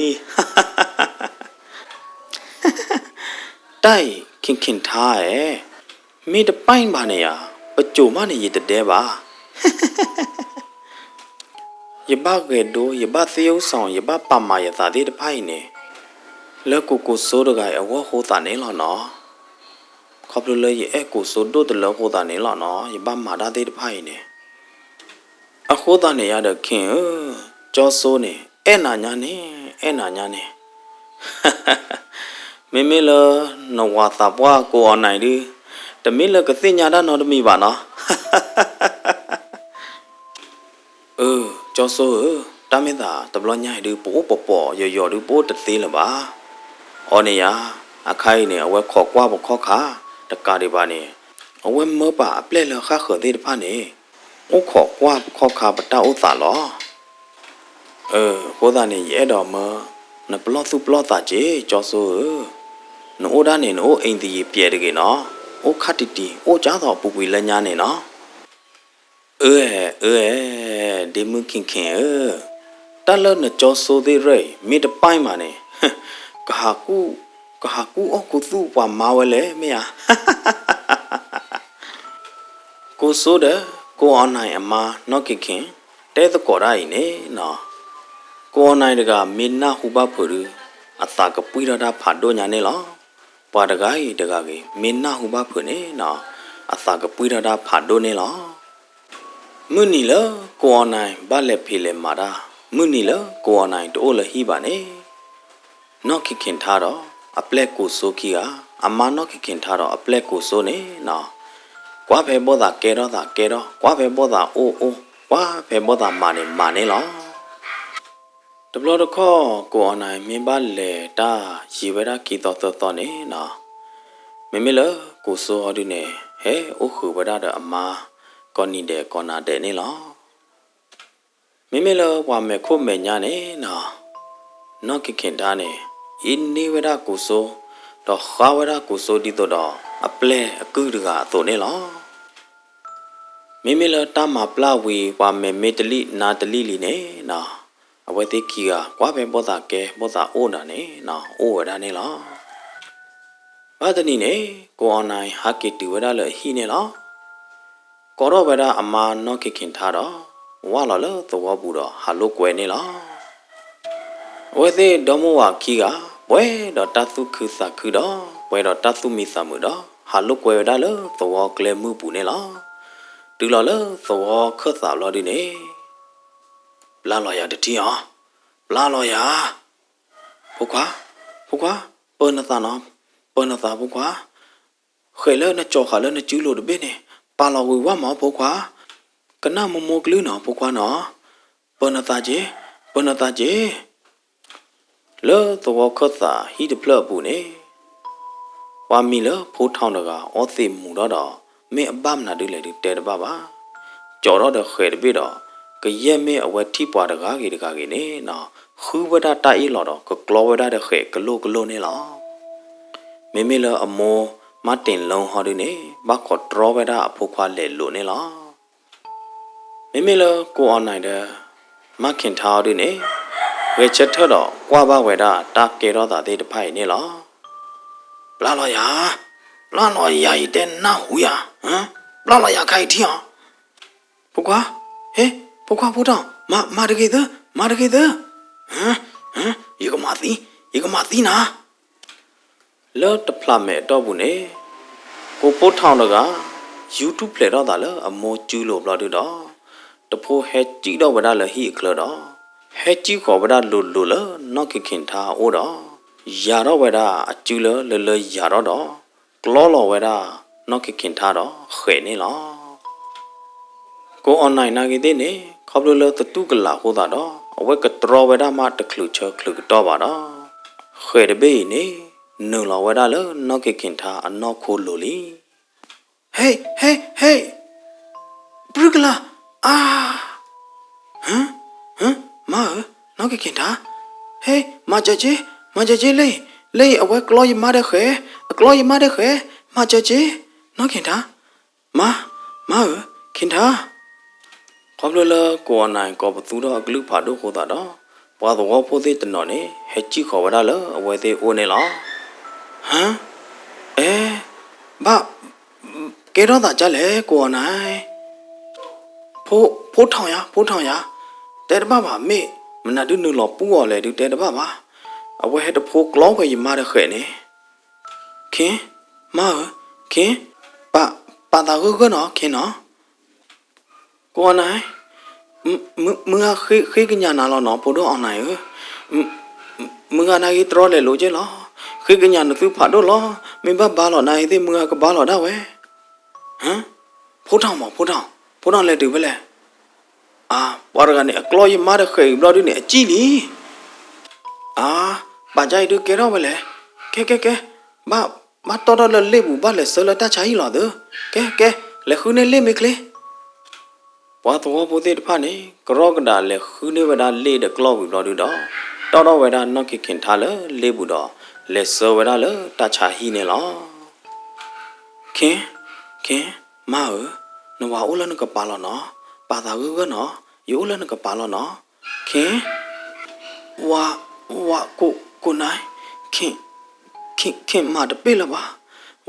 တၢ်အံၤ ခ့ၣ်ခ့ၣ်ထါဧၢ, မ့ၢ်တပၢ်ဘၣ်န့ၣ်ဧါ, ပစိာ်မးန့ၣ်ယတဒဲဘၣ်. ယဘၣ်ဂဲၤဒိ ယဘၣ်သ့အိၣ်စီၤ ယဘၣ်ပာ်မၤယသးသ့ၣ်တဖၣ်အံၤန့ၣ်, လၢကိကိၤစိတဂၤအံၤအဂီၢ်အဃိသတးန့ၣ်လီၤနီၤ. ခီဖျိလၢယအဲၣ်ကိၤစိဒိၣ်တလၢအဃိသတးန့ၣ်လီၤနီၤ, ယဘၣ်မၤတၢ်သ့ၣ်တဖၣ်အံၤန့ၣ်. အဃိသတးန့ၣ်ယၤဒီးခ့ၣ်ဧၢ, ကၠီစိန့ၣ် အဲၣ်နၤညါန့ၣ်, အဲၣ်နၤညါန့ၣ်. မ့မ့ၢ်လၢနဝၤသးပှၢ်ကိးအီၤနၤဒု, တမ့ၢ်လၢကသ့ၣ်ညါတၢ်နီတမံၤဘၣ်နီၤ. အၢ, ကၠီစိဧၢ, တၢ်မ့ၢ်သးတဘျီညါအံၤဒု ပအိၣ်ပပီၢ်ယီၤယီၤဒု ပအိၣ်တသ့လၢၤဘၣ်. အီၤန့ၣ်ယၤ, အခါအံၤန့ၣ် အဝဲခိးကွၢ်ပခီၣ်ခါ, တကးဒံးဘၣ်န့ၣ်, အဝဲမၢပာ်အပျဲၢ်လၢဃၣ်ဃၢၤသ့ၣ်တဖၣ်န့ၣ်, အိၣ်ခိးကွၢ်ပခီၣ်ခါပတၢ်အိၣ်သးလီၤ. အၢ, အဃိသတးန့ၣ် ယအဲၣ်ဒိးမၢနပလီၢ်သူၣ်ပလီၢ်သးက့ၤ ကၠီစိဧၢ. နအိၣ်ဒၣ်န့ၣ် နအိၣ်အိမ်သယံၤပျဲၤတဂ့ၤနီၤ, အိၣ်ခါတံၢ်တံၢ် အိၣ်ကၢ်သိးပူၤကွံာ်လၢညါန့ၣ်နီၤ. အၢ, အၢ, ဒ့မုၣ်ခ့ၣ်ခ့ၣ်ဧၢ, တၢ်လၢနကၠီစိသ့ၣ်ရၢၢ်အံၤ မ့ၢ်တပၢ်မးန့ၣ်, ကဟးကူၣ်, ကဟးကူၣ်အီၣ်ကူၣ်သူၣ်ပှၤမါဝဲလဲၣ် မ့ၢ်ဧါ. ကိးစိဒီး ကိးအီနၤအံၤအမါနီၢ်ခ့ၣ်ခ့ၣ် တဲသကိးတၢ်အံၤန့ၣ်နီၤ. ကိးအီၣ်နၢၣ်တဂၤ မ့ၢ်နၢ်ဟူဘၣ်ဖုးဒုး အသးကပှံၢ်ထီၣ်တၢ်ဖးဒိၣ်ညါန့ၣ်လီၤ. ပှၤတဂၤအံၤတဂၤဂ့ၤ မ့ၢ်နၢ်ဟူဘၣ်ဖုးန့ၣ်နီၤ အသးကပှံၢ်ထီၣ်တၢ်ဖးဒိၣ်န့ၣ်လီၤ. မုၢ်နံၤလၢကိးအီၣ်နၢၣ်ဘၣ်လဲၤဖံးလဲၤမၤတၢ်, မုၢ်နံၤလၢကိးအီၣ်နၢၣ်တအိၣ်လၢဟံၣ်ဘၣ်န့ၣ် နီၢ်ခ့ခ့ၣ်ထါဒီး အပျဲၢ်ကိးစိခံဂၤ, အမါနီၢ်ခ့ခ့ၣ်ထါဒီးအပျဲၢ်ကိးစိန့ၣ်နီၤ ကွၢ်ဖဲဘီၣ်သးကဲထီၣ်သးကဲထီၣ်, ကွၢ်ဖဲဘီၣ်သးအိၣ်အိၣ်, ကွၢ်ဖဲဘီၣ်သးမၤန့ၣ်မၤန့ၣ်လီၤ. တဘျီတခီၣ် ကိးအီၣ်နၢၣ်မ့ၢ်ဘၣ်လဲၤတၢ်ယံၤဝဲဒၣ်ခံသီသၢသီန့ၣ်နီၤ, မ့မ့ၢ်လၢကိးစိအီၤဒုးန့ၣ် ဟဲအိၣ်ဃုာ်ဝဲဒၣ်ဒီးအမါ ကိးနံၤဒဲးကိးနၤဒဲးန့ၣ်လီၤ. မ့မ့ၢ်လၢပှၤမဲာ်ခိၣ်မဲာ်ညါန့ၣ်နီၤ, နီၢ်ခ့ခ့ၣ်ထါန့ၣ် အ့န့ၢ်ဝဲဒၣ်ကိးစိ ဒီးဃါဝဲဒၣ်ကိးစိဒ်သိးဒီး အပျဲၢ်အကုၢ်တဂၤအသိးန့ၣ်လီၤ. မ့မ့ၢ်လၢတၢ်မၤပျၢ်ဝံၤ ပှၤမဲာ်မ့ၢ်တလံၣ်နါတလံၣ်လံန့ၣ်နီၤ, အဝဲသ့ၣ်ခံဂၤ ကွၢ်ဖဲဘီၣ်သးကဲ ဘီၣ်သးအိၣ်ဒၣ်န့ၣ်နီၤ အိၣ်ဝဲဒၣ်န့ၣ်လီၤ. ဘၣ်တနံၤန့ၣ် ကိးအီၣ်နၢၣ်ဟးက့ၤတုၤဝဲဒၣ်လၢအဟံၣ်န့ၣ်လီၤ. ကိးထီၣ်ဝဲဒၣ်အမါနီၢ်ခ့ခ့ၣ်ထါဒီး ဝၢ်လီၤလၢသဝီပူၤဒီးဟးလိာ်ကွဲန့ၣ်လီၤ. အဝဲသ့ၣ်ဒီမိၢ်ဝၤခံဂၤ ပှဲၤဒီးတၢ်သူၣ်ခုသးခုဒီး ပှဲၤဒီးတၢ်သူၣ်မံသးမုာ်ဒီး ဟးလိာ်ကွဲဝဲဒၣ်လၢသဝီကျဲမုၢ်ပူၤန့ၣ်လီၤ. တုၤလီၤလၢသဝီခၢၣ်သးဘျီဒုန့ၣ် ပျၢ်လီၤယၤတထံၣ်အီၤ, ပျၢ်လီၤယၤ, ဖိခွါ, ဖိခွါ, ပၢနသးနီၤ, ပၢနသးဖိခွါ, ဃဲးလၢနကၠီၤဃာ်လၢနစုလိၤတဘ့ၣ်န့ၣ် ပာ်လီၤဝံၤဝၣ်မးဖိခွါ, ကနၣ်မိၢ်မိၢ်ကလုၢ်နီၤဖိခွါနီၤ, ပၢနသးက့ၤ, ပၢနသးက့ၤ. လၢသဝီခၢၣ်သးဟံၣ်တဖျၢၣ်အပူၤန့ၣ် ပှၤမံၤလၢဖိထီၣ်တဂၤ အီသံးမူၤထီၣ်ဒီး မ့ၢ်အဘၣ်မနုၤဒုလဲၣ်ဒုတဲတဘၣ်ဘၣ်. ကၠီၤထီၣ်ဒီးဃဲးတဘ့ၣ်ဒီး ကယဲၢ်မ့ၢ်အဝဲထံၣ်ပှၤတဂၤဂ့ၤတဂၤဂ့ၤန့ၣ်နီၤ ဃုဝဲဒၣ်တၢ်အ့ၣ်လိာ်ဒီး ကကျီဝဲဒၣ်ဒီးဃဲးကလိာ်ကလိာ်န့ၣ်လီၤ. မ့မ့ၢ်လၢအမိၢ်မါတ့ၢ်လီဟီဒုန့ၣ် ဘၣ်ခိးတြီဝဲဒၣ်အဖိခွါလဲၤလိာ်န့ၣ်လီၤ. မ့မ့ၢ်လၢကိးအီၣ်နၢၣ်ဒီး မါခ့ၣ်ထါအီၤဒုန့ၣ် ဂဲၤဆၢထၢၣ်ဒီးကွၢ်ဘၣ်ဝဲဒၣ်တၢ်ကဲထီၣ်သးသ့ၣ်တဖၣ်အံၤန့ၣ်လီၤ. ပျၢ်လီၤယၤ, ပျၢ်လီၤယၤအံၤတဲနၢ်ဟူယၤ, ပျၢ်လီၤယၤခါအံၤထံၣ်အီၤ, ဖိခွါ, ဟ့, ဖိခွါဖိထီၣ်, မၤတဂ့ၤသၢ, မၤတဂ့ၤသၢ, ယကမၤသံ, ယကမၤသံနၤ. လၢတဖျးမဲာ်အတီၢ်ပူၤန့ၣ် ကိးဖိထီၣ်တဂၤ ယူၤထူၣ်ဖျဲးထီၣ်သးလၢအမိၢ်စုလိၤဘျီဒုဒီး တဖိဟဲစံၣ်ထီၣ်ဝဲဒၣ်လၢဟံၣ်အချၢဒီး ဟဲစံၣ်ဃီၤဝဲဒၣ်လိၤလိၤလၢနီၢ်ခ့ၣ်ခ့ၣ်ထါအအိၣ်ဒီး ယၤထီၣ်ဝဲဒၣ်အစုလၢလၢလၢယၤထီၣ်ဒီး ကျီလီၤဝဲဒၣ်နီၢ်ခ့ၣ်ခ့ၣ်ထါဒီးဃဲးန့ၣ်လီၤ. ကိးအီၣ်နၢၣ်နာ်ဂ့ၤသ့ၣ်န့ၣ် ခီဖျိလၢသတူၢ်ကလာ်အဃိသတးဒီး အဝဲကတြီဝဲဒၣ်မးတချုးဆၢချုးကတီၢ်ဘၣ်ဒီး ဃဲးတဘ့ၣ်အံၤန့ၣ် နုာ်လီၤဝဲဒၣ်လၢနီၢ်ခ့ၣ်ခ့ၣ်ထါအနီၢ်ခိလိၤလံ. ဟ့, ဟ့, ဟ့, ပြူၢ်ကလာ်, အါ, ဟ, ဟ, မါဧၢ, နီၢ်ခ့ၣ်ခ့ၣ်ထါ, ဟ့, မၤစၢၤက့ၤ, မၤစၢၤက့ၤလံ, လံအဝဲကျီယမါဒီးဃဲး, အကျီယမါဒီးဃဲး, မၤစၢၤက့ၤ, နီၢ်ခ့ၣ်ထါ, မါ, မါဧၢ, ခ့ၣ်ထါ. ခီဖျိလၢကိးအီၣ်နၢၣ်ကိးပသူထီၣ်အကလုၢ်ဖးဒိၣ်အဃိသတးဒီး ပှၤသဝီဖိသ့ၣ်တနီၤန့ၣ် ဟဲစံၣ်ဃီၤဝဲဒၣ်လၢအဝဲသ့ၣ်အအိၣ်န့ၣ်လီၤ. ဟါ, အဲ, ဘၣ်, ကဲထီၣ်သးဒ်လဲၣ်ကိးအီၣ်နၢၣ်, ဖိ, ဖိထီၣ်ယၤ, ဖိထီၣ်ယၤ, တဲတဘၣ်ဘၣ် မ့ၢ်မနုၤဒုနုာ်လီၤပူအီၤလဲၣ်ဒုတဲတဘၣ်ဘၣ်. အဝဲဟဲတဖိကျီဝဲယမါဒီးဃဲးန့ၣ် ခ့, မါဧၢ, ခ့, ပာ်, ပာ်သးဂၢၢ်ဂၢၢ်နီၤ ခ့နီၤ. ကိးအီၣ်နၢၣ်, မုၢ်ဂၤဃ့ကညးနၤလီၤနီၤ ဖိဒိၣ်အီၣ်နၢၣ်ဧၢ, မုၢ်ဂၤနာ်ဂ့ၤတြီလဲၤလိာ်က့ၤလီၤ, ဃ့ကညးနသုဖးဒိၣ်လီၤ, မ့ၢ်ဘၣ်ဘါလီၤနာ်ဂ့ၤသ့ၣ် မုၢ်ဂၤကဘါလီၤဒၣ်ဝဲ. ဟ, ဖိထီၣ်မး ဖိထီၣ်, ဖိထီၣ်လဲၤတုၤဖဲလဲၣ်. အါ, ပှၤတဂၤန့ၣ် အကျီယမါဒီးဃဲးအံၤဘျီဒုန့ၣ် အစံၣ်လံ. အါ, ပာ်ကါအံၤဒုကဲထီၣ်ဝဲလဲၣ်. ကဲ ကဲ ကဲ, ဘၣ်, ဘၣ်တီၢ်ထီၣ်လၢလ့ၣ်ပူၤ ဘၣ်လဲၤဆှၢလၢတၢ်ဆါဟံၣ်လီၤသု. ကဲ ကဲ, လဲၤဃုန့ၢ်လ့ၣ်မ့ၢ်ချ့. ပှၤသဝီဖိသ့ၣ်တဖၣ်န့ၣ် ကရီကဒးလဲၤဃုန့ၢ်ဝဲဒၣ်လ့ၣ်ဒီးကျီၢ်ဝံၤဘျီဒုဒီး တီၢ်ထီၣ်ဝဲဒၣ်နီၢ်ခ့ၣ်ခ့ၣ်ထါလၢလ့ၣ်ပူၤဒီး လဲၤဆှၢဝဲဒၣ်လၢတၢ်ဆါဟံၣ်န့ၣ်လီၤ. ခ့, ခ့, မါဧၢ, နဝၤအိၣ်လၢနကပၤလီၤနီၤ, ပာ်သးဂၢၢ်ဂၢၢ်နီၤ, ယအိၣ်လၢနကပၤလီၤနီၤ. ခ့, ဝၤ, ဝၤ, ကိးနၢ်, ခ့, ခ့မၤတပ့ၢ်လၢၤဘၣ်.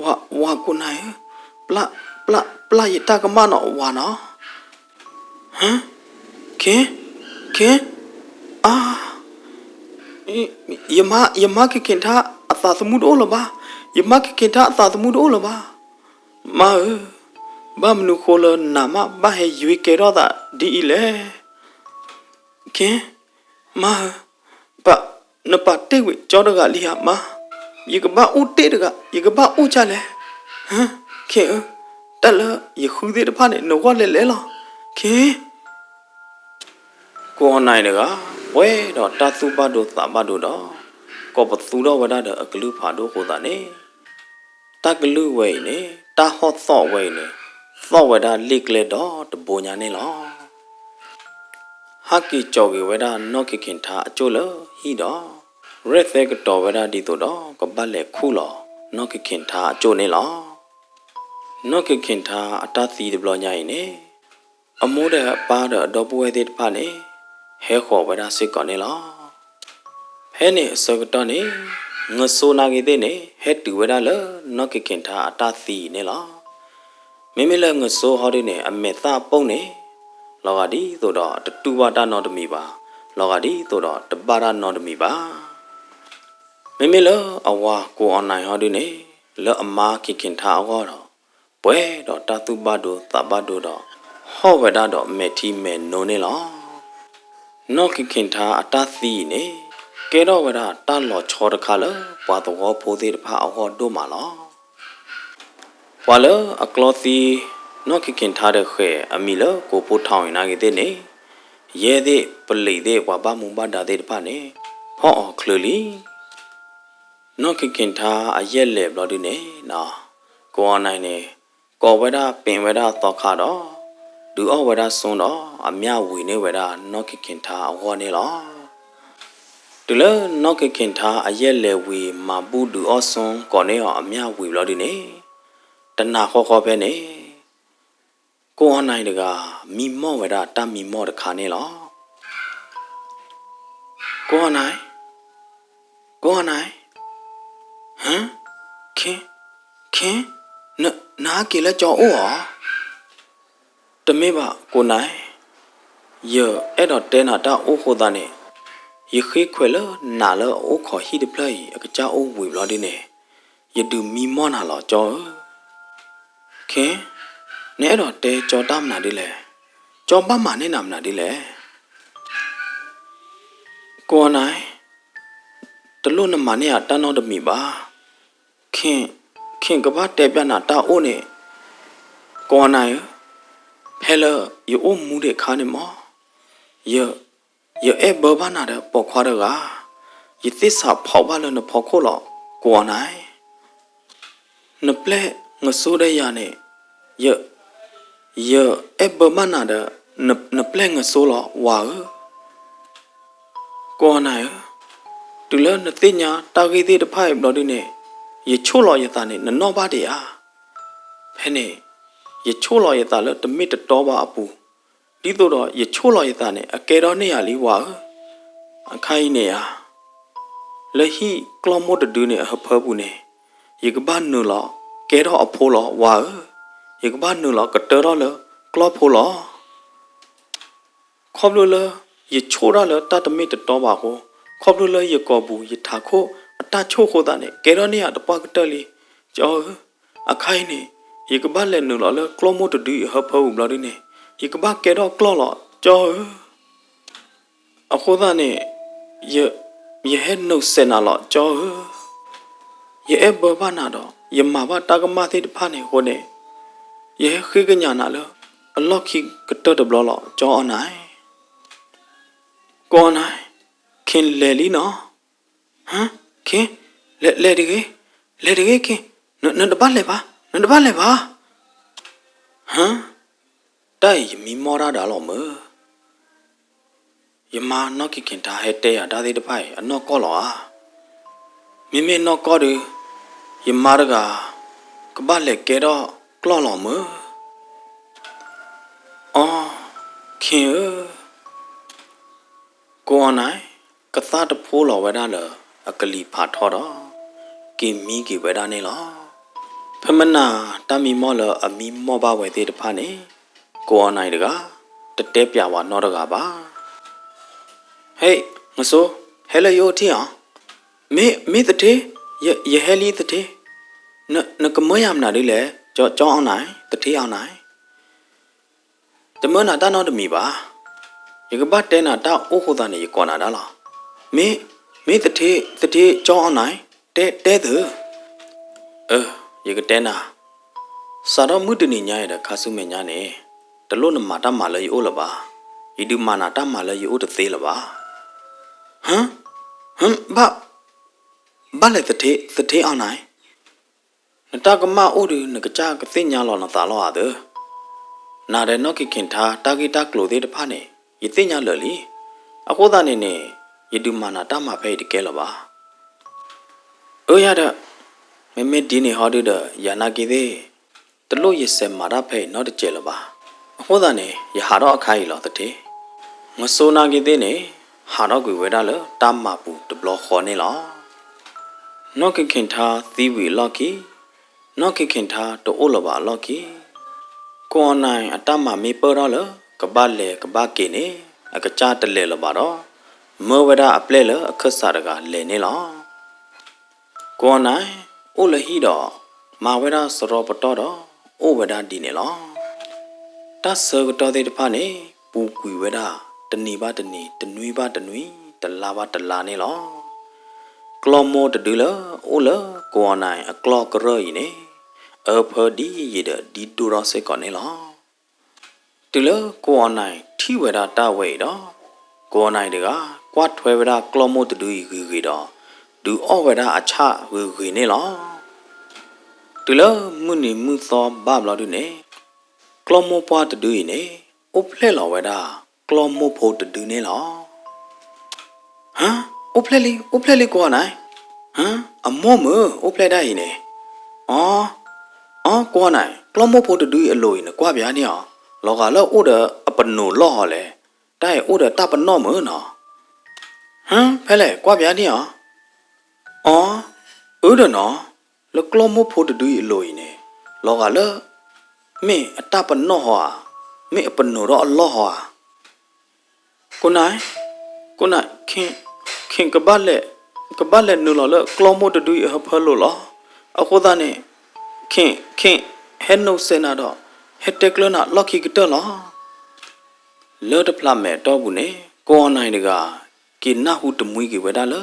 ဝၤ, ဝၤကိးနၢ်ဧၢ, ပျၢ်, ပျၢ်, ပျၢ်ယတၢ်ကမၣ်နီၤ ဝၤနီၤ. ဟ, ခ့, ခ့, အါ ယမါ ယမါခ့ၣ်ခ့ၣ်ထါအသးသမူတအိၣ်လၢၤဘၣ်, ယမါခ့ၣ်ခ့ၣ်ထါအသးသမူတအိၣ်လၢၤဘၣ်. မါဧၢ, ဘၣ်မနုၤဃိလၢနမါဘၣ်ဟဲယွ့ကဲထီၣ်သးဒ်အံၤလဲၣ်. ခ့, မါဧၢ, ပ, နပာ်တ့ၢ်ကွံာ်ကၠီတဂၤလံဧါမါ, ယကဘၣ်အိၣ်တ့ၢ်တဂၤ ယကဘၣ်အိၣ်ဒ်လဲၣ်. ဟ, ခ့ဧၢ, တၢ်လၢယဃုသ့ၣ်တဖၣ်န့ၣ် နဂီၢ်လဲၤလဲၤလီၤ. ခ့ ကိးအီၣ်နၤတဂၤ ပှဲၤဒီးတၢ်သူၣ်ဘၣ်ဒိသးဘၣ်ဒိဒီး ကိးပသူထီၣ်ဝဲဒၣ်ဒီးအကလုၢ်ဖးဒိၣ်အဃိသတးန့ၣ်, တၢ်ကလုၢ်ဝဲအံၤန့ၣ် တၢ်ဟီၣ်သီၣ်ဝဲအံၤန့ၣ် သီၣ်ဝဲဒၣ်လ့ၣ်ကျဲဒီတဘိညါန့ၣ်လီၤ. ဟးက့ၤကၠီၤက့ၤဝဲဒၣ်နီၢ်ခ့ၣ်ခ့ၣ်ထါအကၠိၣ်လၢဟံၣ်ဒီး ရဲၣ်သဲကတီၤဝဲဒၣ်ဒ်သိးဒီးကဘၣ်လဲၤခူၣ်လီၤနီၢ်ခ့ၣ်ခ့ၣ်ထါအကၠိၣ်န့ၣ်လီၤ. နီၢ်ခ့ၣ်ခ့ၣ်ထါအတၢ်သံတဘျီညါအံၤန့ၣ် အမိၢ်ဒီးအပၢ်ဒီးအဒီပုၢ်ဝဲၢ်သ့ၣ်တဖၣ်န့ၣ် ဟဲဃီၤဝဲဒၣ်စ့ၢ်ကီးန့ၣ်လီၤ. ဖဲန့ၣ်အဆၢကတီၢ်န့ၣ် ငစိနာ်က့ၤသ့ၣ်န့ၣ် ဟဲတုၤဝဲဒၣ်လၢနီၢ်ခ့ၣ်ခ့ၣ်ထါအတၢ်သံအံၤန့ၣ်လီၤ. မ့မ့ၢ်လၢငစိဟီဒုန့ၣ် အမဲာ်သၣ်အပိၢ်န့ၣ် လီၤဂာ်ဒ်သိးဒီးတတူၢ်ဘၣ်တၢ်နီတမံၤဘၣ်, လီၤဂာ်ဒ်သိးဒီးတဘၣ်တၢ်နီတမံၤဘၣ်. မ့မ့ၢ်လၢအဝၤကိးအီၣ်နၤဟီဒုန့ၣ် လၢအမါခ့ၣ်ခ့ၣ်ထါအဂီၢ်ဒီး ပှဲၤဒီးတၢ်သူၣ်ဘၣ်ဒိသးဘၣ်ဒိဒီး ဟီၣ်ဝဲဒၣ်ဒီးမဲာ်ထံမဲာ်နိန့ၣ်လီၤ. နီၢ်ခ့ၣ်ခ့ၣ်ထါအတၢ်သံအံၤန့ၣ် ကဲထီၣ်ဝဲဒၣ်တၢ်လီၤဆီတခါလၢပှၤသဝီဖိသ့ၣ်တဖၣ်အဂီၢ်ဒိၣ်မးလီၤ. ပှၤလၢအကျီသံ နီၢ်ခ့ၣ်ခ့ၣ်ထါဒီးဃဲၤ အမံၤလၢကိးဖိထီၣ်အံၤနာ်က့ၤသ့ၣ်န့ၣ် ယဲၢ်သ့ၣ်ပလံးသ့ၣ်ပှၤဘၣ်မူဘၣ်ဒါသ့ၣ်တဖၣ်န့ၣ် ဖီၣ်အီၤချုးလံ. နီၢ်ခ့ၣ်ခ့ၣ်ထါအယဲၢ်လဲၤဘျီဒုန့ၣ် ကိးအီၣ်နၤန့ၣ် ကိးဝဲဒၣ်ပ့ၤဝဲဒၣ်သီခါဒီး ဒုးအီၣ်ဝဲဒၣ်စိဒီး အမျၢ်ဝံၤန့ၢ်ဝဲဒၣ်နီၢ်ခ့ၣ်ခ့ၣ်ထါအဂီၢ်န့ၣ်လီၤ. တုၤလၢနီၢ်ခ့ၣ်ခ့ၣ်ထါအယဲၢ်လဲၤဝံၤ မၤဘူၣ်ဒုးအီၣ်စိကိးန့ၢ်အီၤအမျၢ်ဝံၤဘျီဒုန့ၣ် တနၤဃီဃီဖဲန့ၣ် ကိးအီၣ်နၤတဂၤ မံမီၢ်ဝဲဒၣ်တၢ်မံမီၢ်တခါန့ၣ်လီၤ. ကိးအီၣ်နၤ, ကိးအီၣ်နၤ, ဟ, ခ့, ခ့, နဟးက့ၤလၢကၠီအိၣ်ဧါ. တမ့ၢ်ဘၣ်ကိးနၤ, ယအဲၣ်ဒိးတဲနၤတၢ်အိၣ်ဃိသတးန့ၣ် ယဃ့ခွဲးလၢနၤလၢအအိၣ်ခိးဟံၣ်တဖျၢၣ်အံၤ အကစၢ်အိၣ်ဝံၤဘျီဒုန့ၣ် ယဒုးမံမီၢ်နၤလီၤကၠီဧၢ. ခ့, နအဲၣ်ဒိးတဲကၠီတၢ်မနုၤဒ်လဲၣ်. ကၠီဘၣ်မၤန့ၢ်နၤမနုၤဒ်လဲၣ်. ကိးအီၣ်နၤ, တလိၣ်နမၤန့ၢ်ယၤတၢ်နီတမံၤဘၣ်. ခ့, ခ့ကဘၣ်တဲပျးနၤတၢ်အိၣ်န့ၣ်, ကိးအီၣ်နၤဧၢ, ဖဲလၢယအိၣ်မူဒံးအခါန့ၣ်မီၢ်, ယ, ယအဲၣ်ဘၢဘၣ်နၤဒီးပိာ်ခွါတဂၤ, ယသ့ၣ်ဆးဖီးဘၣ်လၢနဖီခိၣ်လီၤ. ကိးအီၣ်နၤ, နပျဲၢ်ငစိဒီးယၤန့ၣ်, ယ, ယအဲၣ်ဘၢဘၣ်နၤဒီး နပျဲၢ်ငစိလီၤ ဝၤဧၢ. ကိးအီၣ်နၤဧၢ, တုၤလၢနသ့ၣ်ညါတၢ်ဂ့ၢ်သ့ၣ်တဖၣ်အံၤဘျီဒုန့ၣ်, ယဆိၣ်လီၤယသးန့ၣ် နနီၣ်ဘၣ်ဒံးဧါ. ဖဲန့ၣ်, ယဆိၣ်လီၤယသးလၢတမ့ၢ်တတီဘၣ်အပူၤ, ဒ်သိးဒီးယဆိၣ်လီၤယသးန့ၣ် အကဲထီၣ်န့ၢ်ယၤလံဝၤဧၢ. အခါအံၤန့ၣ်ဧါ, လၢဟံၣ်ကျီၢ်မိၢ်တဒုန့ၣ်အဟၢဖၢပူၤန့ၣ်, ယကဘၣ်နုာ်လီၤကဲထီၣ်အဖိလီၤဝၤဧၢ. ယကဘၣ်နုာ်လီၤကတၢထီၣ်လၢကျီၢ်ဖိလီၤ. ခီဖျိလၢယဆိၣ်တၢ်လၢတၢ်တမ့ၢ်တတီဘၣ်အဃိ, ခီဖျိလၢယကိာ်ပူၤယထးခိၣ်အတၢ်ဆိၣ်အဃိသတးန့ၣ် ကဲထီၣ်န့ၢ်ယၤတပှၢ်ကတၢၢ်လံ, ကၠီဧၢ. အခါအံၤန့ၣ်, ယကဘၣ်လဲၤနုာ်လီၤလၢကျီၢ်မိၢ်တဒုအဟၢဖၢပူၤဘျီဒုန့ၣ်, ယကဘၣ်ကဲထီၣ်ကျီၢ်လီၤ ကၠီဧၢ. အဃိသတးန့ၣ်, ယ, ယဟဲနုာ်စဲးနၤလီၤ ကၠီဧၢ. ယအဲၣ်ဘၢဘၣ်နၤဒီး ယမၤဘၣ်တၢ်ကမၣ်သ့ၣ်တဖၣ်န့ၣ်အဃိန့ၣ်, ယဟဲဃ့ကညးနၤလၢအလီၢ်ခံကတၢၢ်တဘျီလီၤ ကၠီအီၣ်နၤ. ကိးအီၣ်နၤ, ခ့လဲၤလံနီၤ. ဟ, ခ့, လဲၤ, လဲၤတဂ့ၤ, လဲၤတဂ့ၤခ့, န, နတဘၣ်လဲၤဘၣ်, နတဘၣ်လဲၤဘၣ်. ဟ, တၢ်အံၤယမံမီၢ်တၢ်ဒၣ်လီၤမၢ်. ယမါနီၢ်ခ့ၣ်ခ့ၣ်ထါဟဲတဲယၤတၢ်သ့ၣ်တဖၣ်အံၤ အနီၢ်ကီၢ်လီၤဧါ. မ့မ့ၢ်နီၢ်ကီၢ်ဒီး, ယမါတဂၤ ကဘၣ်လဲၤကဲထီၣ်ကျီၢ်လီၤမၢ်. အီ, ခ့ဧၢ, ကိးအီၣ်နၤ, ကသၣ်တဖိလီၤဝဲဒၣ်လၢအကလံၤဖးထီဒီး က့ၤမံက့ၤဝဲဒၣ်န့ၣ်လီၤ. ဖဲမနၤတၢ်မံမီၢ်လၢအမံမီၢ်ဘၣ်ဝဲသ့ၣ်တဖၣ်န့ၣ်, ကိးအီၣ်နၤတဂၤ တတဲပျးဝဲနီတဂၤဘၣ်. ဟ့ၣ်, ငစိ, ဟဲလၢယအိၣ်ထံၣ်ဧါ. မ့ၢ် မ့ၢ်သထ့, ယ ယဟဲလံသထ့, န နကမၢယၤမနုၤဒ်လဲၣ်, ကၠီ ကၠီအီၣ်နၤ, သထ့အီၣ်နၤ. တမၢနၤတၢ်နီတမံၤဘၣ်. ယကဘၣ်တဲနၤတၢ်အိၣ်ဃိသးန့ၣ် ယကိးနၤဒၣ်လီၤ. မ့ၢ် မ့ၢ်သထ့, သထ့ကၠီအီၣ်နၤ, တဲ တဲသု. အၢ ယကတဲနၤ, စးထီၣ်မုၢ်တနံၤညါအံၤဒီးခါဆူမဲာ်ညါန့ၣ်, တလိၣ်နမၤတၢ်မၤလၢယအိၣ်လၢၤဘၣ်. ယဒုးမၤနၤတၢ်မၤလၢယအိၣ်တသ့လၢၤဘၣ်. ဟၢ ဟၢ ဘၣ် ဘၣ်လဲၣ်သထ့, သထ့အီၣ်နၤ, နတၢ်ကမၣ်အိၣ်ဒီး နကစၢ်ကသ့ၣ်ညါလီၤနသးလီၤဧါသၢ. နၤဒီးနီၢ်က့ၤခ့ၣ်ထါ တၢ်ဂ့ၢ်တၢ်ကျိၤသ့ၣ်တဖၣ်န့ၣ် ယသ့ၣ်ညါလၢာ်လံ. အဃိသတးန့ၣ်န့ၣ် ယဒုးမၤနၤတၢ်မၤဖဲအံၤတကဲလၢၤဘၣ်. အၢ ယၤဒီး, မ့မ့ၢ်ဒ်န့ၣ်ဟီဒုဒီး ယၤနာ်က့သ့ၣ် တလိၣ်ယစဲးမၤတၢ်ဖဲအံၤနီတစဲးလၢၤဘၣ်. အဃိသတးန့ၣ် ယဟးထီၣ်အခါအံၤလီၤသထ့. မစိနာ်က့သ့ၣ်န့ၣ် ဟးထီၣ်ကွံာ်ဝဲဒၣ်လၢတၢ်မၤပူၤတဘျီဃီန့ၣ်လီၤ. နီၢ်က့ၤခ့ၣ်ထါသံဝံၤအလီၢ်ခံ, နီၢ်က့ၤခ့ၣ်ထါတအိၣ်လၢၤဘၣ်အလီၢ်ခံ, ကိးအီၣ်နၤအတၢ်မၤမ့ၢ်ပၢၢ်ထီၣ်လၢ ကဘၣ်လဲၤကဘၣ်က့ၤန့ၣ် အကစၢ်တလဲၤလၢၤဘၣ်ဒီး မၢဝဲဒၣ်အပျဲၢ်လၢအခၢၣ်စးတဂၤလဲၤန့ၣ်လီၤ. ကိးအီၣ်နၤ အိၣ်လၢဟံၣ်ဒီး မၤဝဲဒၣ်စရီပတီၢ်ဒီး အိၣ်ဝဲဒၣ်ဒ်န့ၣ်လီၤ. တၢ်ဆၢကတီၢ်သ့ၣ်တဖၣ်န့ၣ် ပူၤကွံာ်ဝဲဒၣ် တနံၤဘၣ်တနံၤ, တနွံဘၣ်တနွံ, တလါဘၣ်တလါန့ၣ်လီၤ. ကျီၢ်မိၢ်တဒုလၢအိၣ်လၢကိးအီၣ်နၤအကျီၢ်ကရၢၢ်အံၤန့ၣ် အၢဖၢဒ်ယံာ်ဒီးဒ်ဒိၣ်ထီၣ်စ့ၢ်ကီးန့ၣ်လီၤ. တုၤလၢကိးအီၣ်နၤထံၣ်ဝဲဒၣ်တၢ်ဝဲအံၤဒီး ကိးအီၣ်နၤတဂၤ ကွၢ်ထွဲဝဲဒၣ်ကျီၢ်မိၢ်တဒုအံၤဂ့ၤဂ့ၤဒီး ဒုးအီၣ်ဝဲဒၣ်အဆၣ်ဂ့ၤဂ့ၤန့ၣ်လီၤ. တုၤလၢမုၢ်နံၤမုၢ်သီဘၣ်ဘျီဒုန့ၣ် ကျီၢ်မိၢ်ပှၢ်တဒုအံၤန့ၣ် အိၣ်ဖျဲၣ်လီၤဝဲဒၣ် ကျီၢ်မိၢ်ဖိတဒုန့ၣ်လီၤ. ဟါ, အိၣ်ဖျဲၣ်လံ, အိၣ်ဖျဲၣ်လံကိးအီၣ်နၤ, ဟါ, အမိၢ်မုၢ် အိၣ်ဖျဲၣ်ဒၣ်အံၤန့ၣ်, အီ, အီ ကိးအီၣ်နၤ, ကျီၢ်မိၢ်ဖိတဒုအံၤအလိၤအံၤ နကွၢ်ပယါန့ၣ်အီၤ, လီၤဂာ်လၢအိၣ်ဒီးအပနိၣ်လီၢ်ဟီလဲၣ်, တၢ်အံၤအိၣ်ဒီးတၢ်ပနီၣ်မုၢ်နီၤ. ဟါ, ဖဲလဲၣ် ကွၢ်ပယါန့ၣ်အီၤ, အီ, အၢဒီးနီၤ, လၢကျီၢ်မိၢ်ဖိတဒုအံၤအလိၤအံၤန့ၣ်, လီၤဂာ်လၢ မ့ၢ်အတၢ်ပနီၣ်ဟီဧါ, မ့ၢ်အပနိၣ်ထီၣ်အလီၢ်ဟီဧါ. ကိးနၤ, ကိးနၤ, ခ့ၣ်, ခ့ၣ်ကဘၣ်လဲၤ, ကဘၣ်လဲၤနုာ်လီၤလၢကျီၢ်မိၢ်တဒုအံၤအဟၢဖၢလိၤလီၤ. အဃိသတးန့ၣ် ခ့ၣ်, ခ့ၣ် ဟဲနိးစဲးနၤဒီး ဟဲတဲကျၢၤနၤလီၢ်ခံကတၢၢ်လီၤ. လၢတဖျးမဲာ်အတီၢ်ပူၤန့ၣ် ကိးအီၣ်နၤတဂၤ က့ၤနၢ်ဟူတမှံက့ၤဝဲဒၣ်လၢ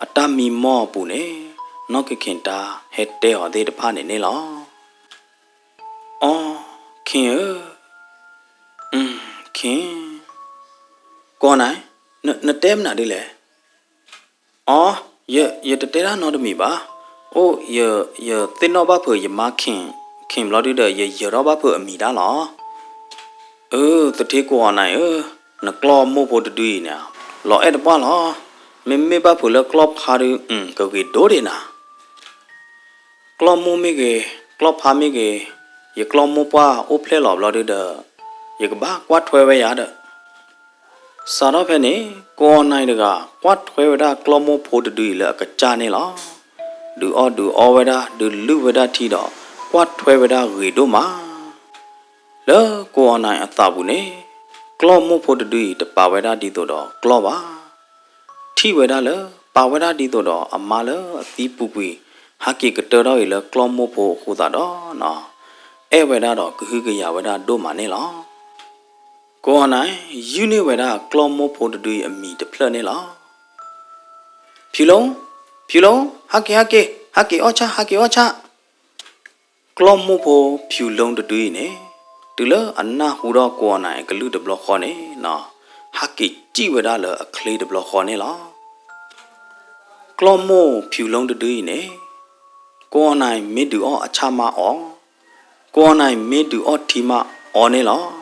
အတၢ်မံမီၢ်အပူၤန့ၣ် နီၢ်က့ၤခ့ၣ်တၢ်ဟဲတဲအီၤသ့ၣ်တဖၣ်န့ၣ်န့ၣ်လီၤ. အီ, ခ့ၣ်ဧၢ, ခ့ၣ်, ကိးနၤ, နတဲမနုၤဒ်လဲၣ်. အီ, ယတတဲတၢ်နီတမံၤဘၣ်. အိၣ်, ယသ့ၣ်နီၣ်ဘၣ်ဖုးယမါခ့ၣ်, ခ့ၣ်ဘျီဒုဒီး ယယၢၤထီၣ်ဘၣ်ဖုးအမံၤတၢ်လီၤ. အၢ သထ့ကိးအီၣ်နၤဧၢ, နကျီၢ်မိၢ်ဖိတဒုအံၤန့ၣ် လီၤအဲၣ်တပှၢ်လီၤ. မ့မ့ၢ်ဘၣ်ဖုးလၢကျီၢ်ဖါဒု ကဂ့ၤဒိၣ်ဒံးနၤ. ကျီၢ်မိၢ်မ့ၢ်ဂ့ၤ, ကျီၢ်ဖါမ့ၢ်ဂ့ၤ, ယကျီၢ်မိၢ်ပှၢ်အိၣ်ဖျဲၣ်လီၤဘျီဒုဒီး ယကဘၣ်ကွၢ်ထွဲဝဲယၤဒီး စးထီၣ်ဖဲန့ၣ် ကိးအီၣ်နၤတဂၤ ကွၢ်ထွဲဝဲဒၣ်ကျီၢ်မိၢ်ဖိတဒုအံၤလၢအကစၢ်န့ၣ်လီၤ. ဒုးအီၣ်ဒုးအီဝဲဒၣ် ဒုးလုၢ်ဝဲဒၣ်ထံဒီး ကွၢ်ထွဲဝဲဒၣ်ဂ့ၤဒိၣ်မး. လၢကိးအီၣ်နၤအသးပူၤန့ၣ် ကျီၢ်မိၢ်ဖိတဒုအံၤတပာ်ဝဲဒၣ်ဒ်သိးဒီးကျီၢ်ဘၣ်. ထံၣ်ဝဲဒၣ်လၢ ပာ်ဝဲဒၣ်ဒ်သိးဒီးအမါလၢအသံပူၤကွံာ် ဟးက့ၤကတၢၢ်ထီၣ်အံၤလၢကျီၢ်မိၢ်ဖိအဃိသတးဒီး အဲၣ်ဝဲဒၣ်ဒီးကဟုကယာ်ဝဲဒၣ်ဒိၣ်မးန့ၣ်လီၤ. ကိးအီၣ်နၤ ယုၢ်န့ၢ်ဝဲဒၣ်ကျီၢ်မိၢ်ဖိတဒုအံၤအမံၤတဖျၢၣ်န့ၣ်လီၤ. ဖၠူလိ, ဖၠူလိ, ဟးက့ၤ ဟးက့ၤ, ဟးက့ၤအီၣ်ဆၣ် ဟးက့ၤအီၣ်ဆၣ်. ကျီၢ်မိၢ်ဖိဖၠူလိတဒုအံၤန့ၣ် တုၤလၢအနၢ်ဟူဒီးကိးအီၣ်နၤအကလုၢ်တဘျီဃီန့ၣ်နီၤ, ဟးက့ၤစံၣ်ဝဲဒၣ်လၢအချ့တဘျီဃီန့ၣ်လီၤ. ကျီၢ်မိၢ်ဖၠူလိတဒုအံၤန့ၣ် ကိးအီၣ်နၤမ့ၢ်ဒုးအီၣ်အဆၣ်မးအီၣ်, ကိးအီၣ်နၤမ့ၢ်ဒုးအီၣ်ထံမးအီၣ်န့ၣ်လီၤ.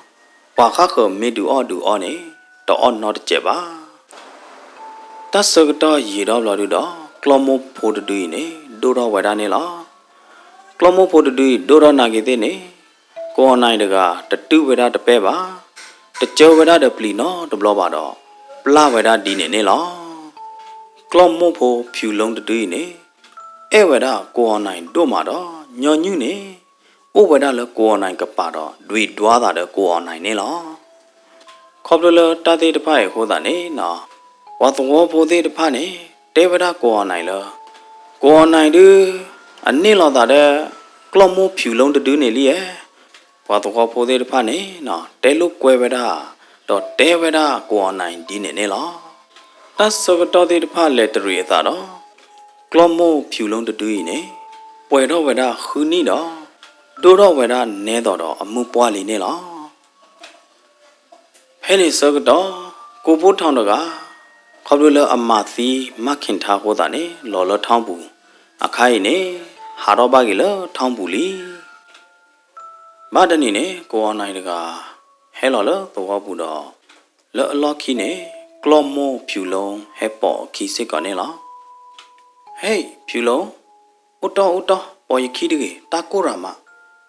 ပှၤဃၣ်ဃၢၤမ့ၢ်ဒုးအီၣ်ဒုးအီန့ၣ် တအီၣ်နီတစဲးဘၣ်. တၢ်ဆၢကတီၢ်ယံာ်ထီၣ်ဘျီဒုဒီး ကျီၢ်မိၢ်ဖိတဒုအံၤန့ၣ် ဒိၣ်ထီၣ်ဝဲဒၣ်န့ၣ်လီၤ. ကျီၢ်မိၢ်ဖိတဒုအံၤဒိၣ်ထီၣ်နာ်က့ၤသ့ၣ်န့ၣ် ကိးအီၣ်နၤတဂၤ တတုၢ်ဝဲဒၣ်တပဲဘၣ်, တစၢဝဲဒၣ်ဒီးပျံၤနီတဘျီဘၣ်ဒီး ပျၢ်ဝဲဒၣ်ဒ်န့ၣ်န့ၣ်လီၤ. ကျီၢ်မိၢ်ဖိဖၠူလိတဒုအံၤန့ၣ် အဲၣ်ဝဲဒၣ်ကိးအီၣ်နၤဒိၣ်မးဒီး ညီနုၢ်န့ၣ် အိၣ်ဝဲဒၣ်လၢကိးအီၣ်နၤကပၤဒီး ဒွံးဒွါသးဒီးကိးအီၣ်နၤန့ၣ်လီၤ. ခီဖျိလၢတၢ်သ့ၣ်တဖၣ်အံၤအဃိသတးန့ၣ်နီၤ, ပှၤသဝီဖိသ့ၣ်တဖၣ်န့ၣ် တဲဝဲဒၣ်ကိးအီၤနၢ်လၢ ကိးအီၤနၢ်ဒုး အန့ၢ်လိာ်သးဒီး ကျီၢ်မိၢ်ဖၠူၤလိတဒုန့ၣ်လံဧါ. ပှၤသဝီဖိသ့ၣ်တဖၣ်န့ၣ် တဲလိာ်ကွဲဝဲဒၣ် ဒီးတဲဝဲဒၣ်ကိးအီၤနၢ်ဒ်န့ၣ်န့ၣ်လီၤ. တၢ်ဆၢကတီၢ်သ့ၣ်တဖၣ်လဲၤတရံးအသးဒီး ကျီၢ်မိၢ်ဖၠူၤလိတဒုအံၤန့ၣ် ပှဲၤထီၣ်ဝဲဒၣ်ဃုနံၣ်ဒီး ဒိၣ်ထီၣ်ဝဲဒၣ်နဲသိးဒီးအမုၢ်ပှၢ်လံန့ၣ်လီၤ. ဖဲန့ၣ်ဆၢကတီၢ် ကိးဖိထီၣ်တဂၤ ခီဖျိလၢအမၤသံမၤခ့ၣ်ထါအဃိသတးန့ၣ် လီၤလၢထီပူၤ, အခါအံၤန့ၣ် ဟးထီၣ်ဘၣ်က့ၤလၢထီပူၤလံ. ဘၣ်တနံၤန့ၣ် ကိးအီၤနၢ်တဂၤ ဟဲလီၤလၢသဝီပူၤဒီး လၢအလီၢ်ခံန့ၣ် ကျီၢ်မိၢ်ဖၠူၤလိဟဲပိာ်အခံစ့ၢ်ကီးန့ၣ်လီၤ. ဟ့ၣ် ဖၠူၤလိ, အိၣ်တီၢ်အိၣ်တီၢ် ပိာ်ယခံတဂ့ၤ, တၢ်ကိၢ်ရၤမး,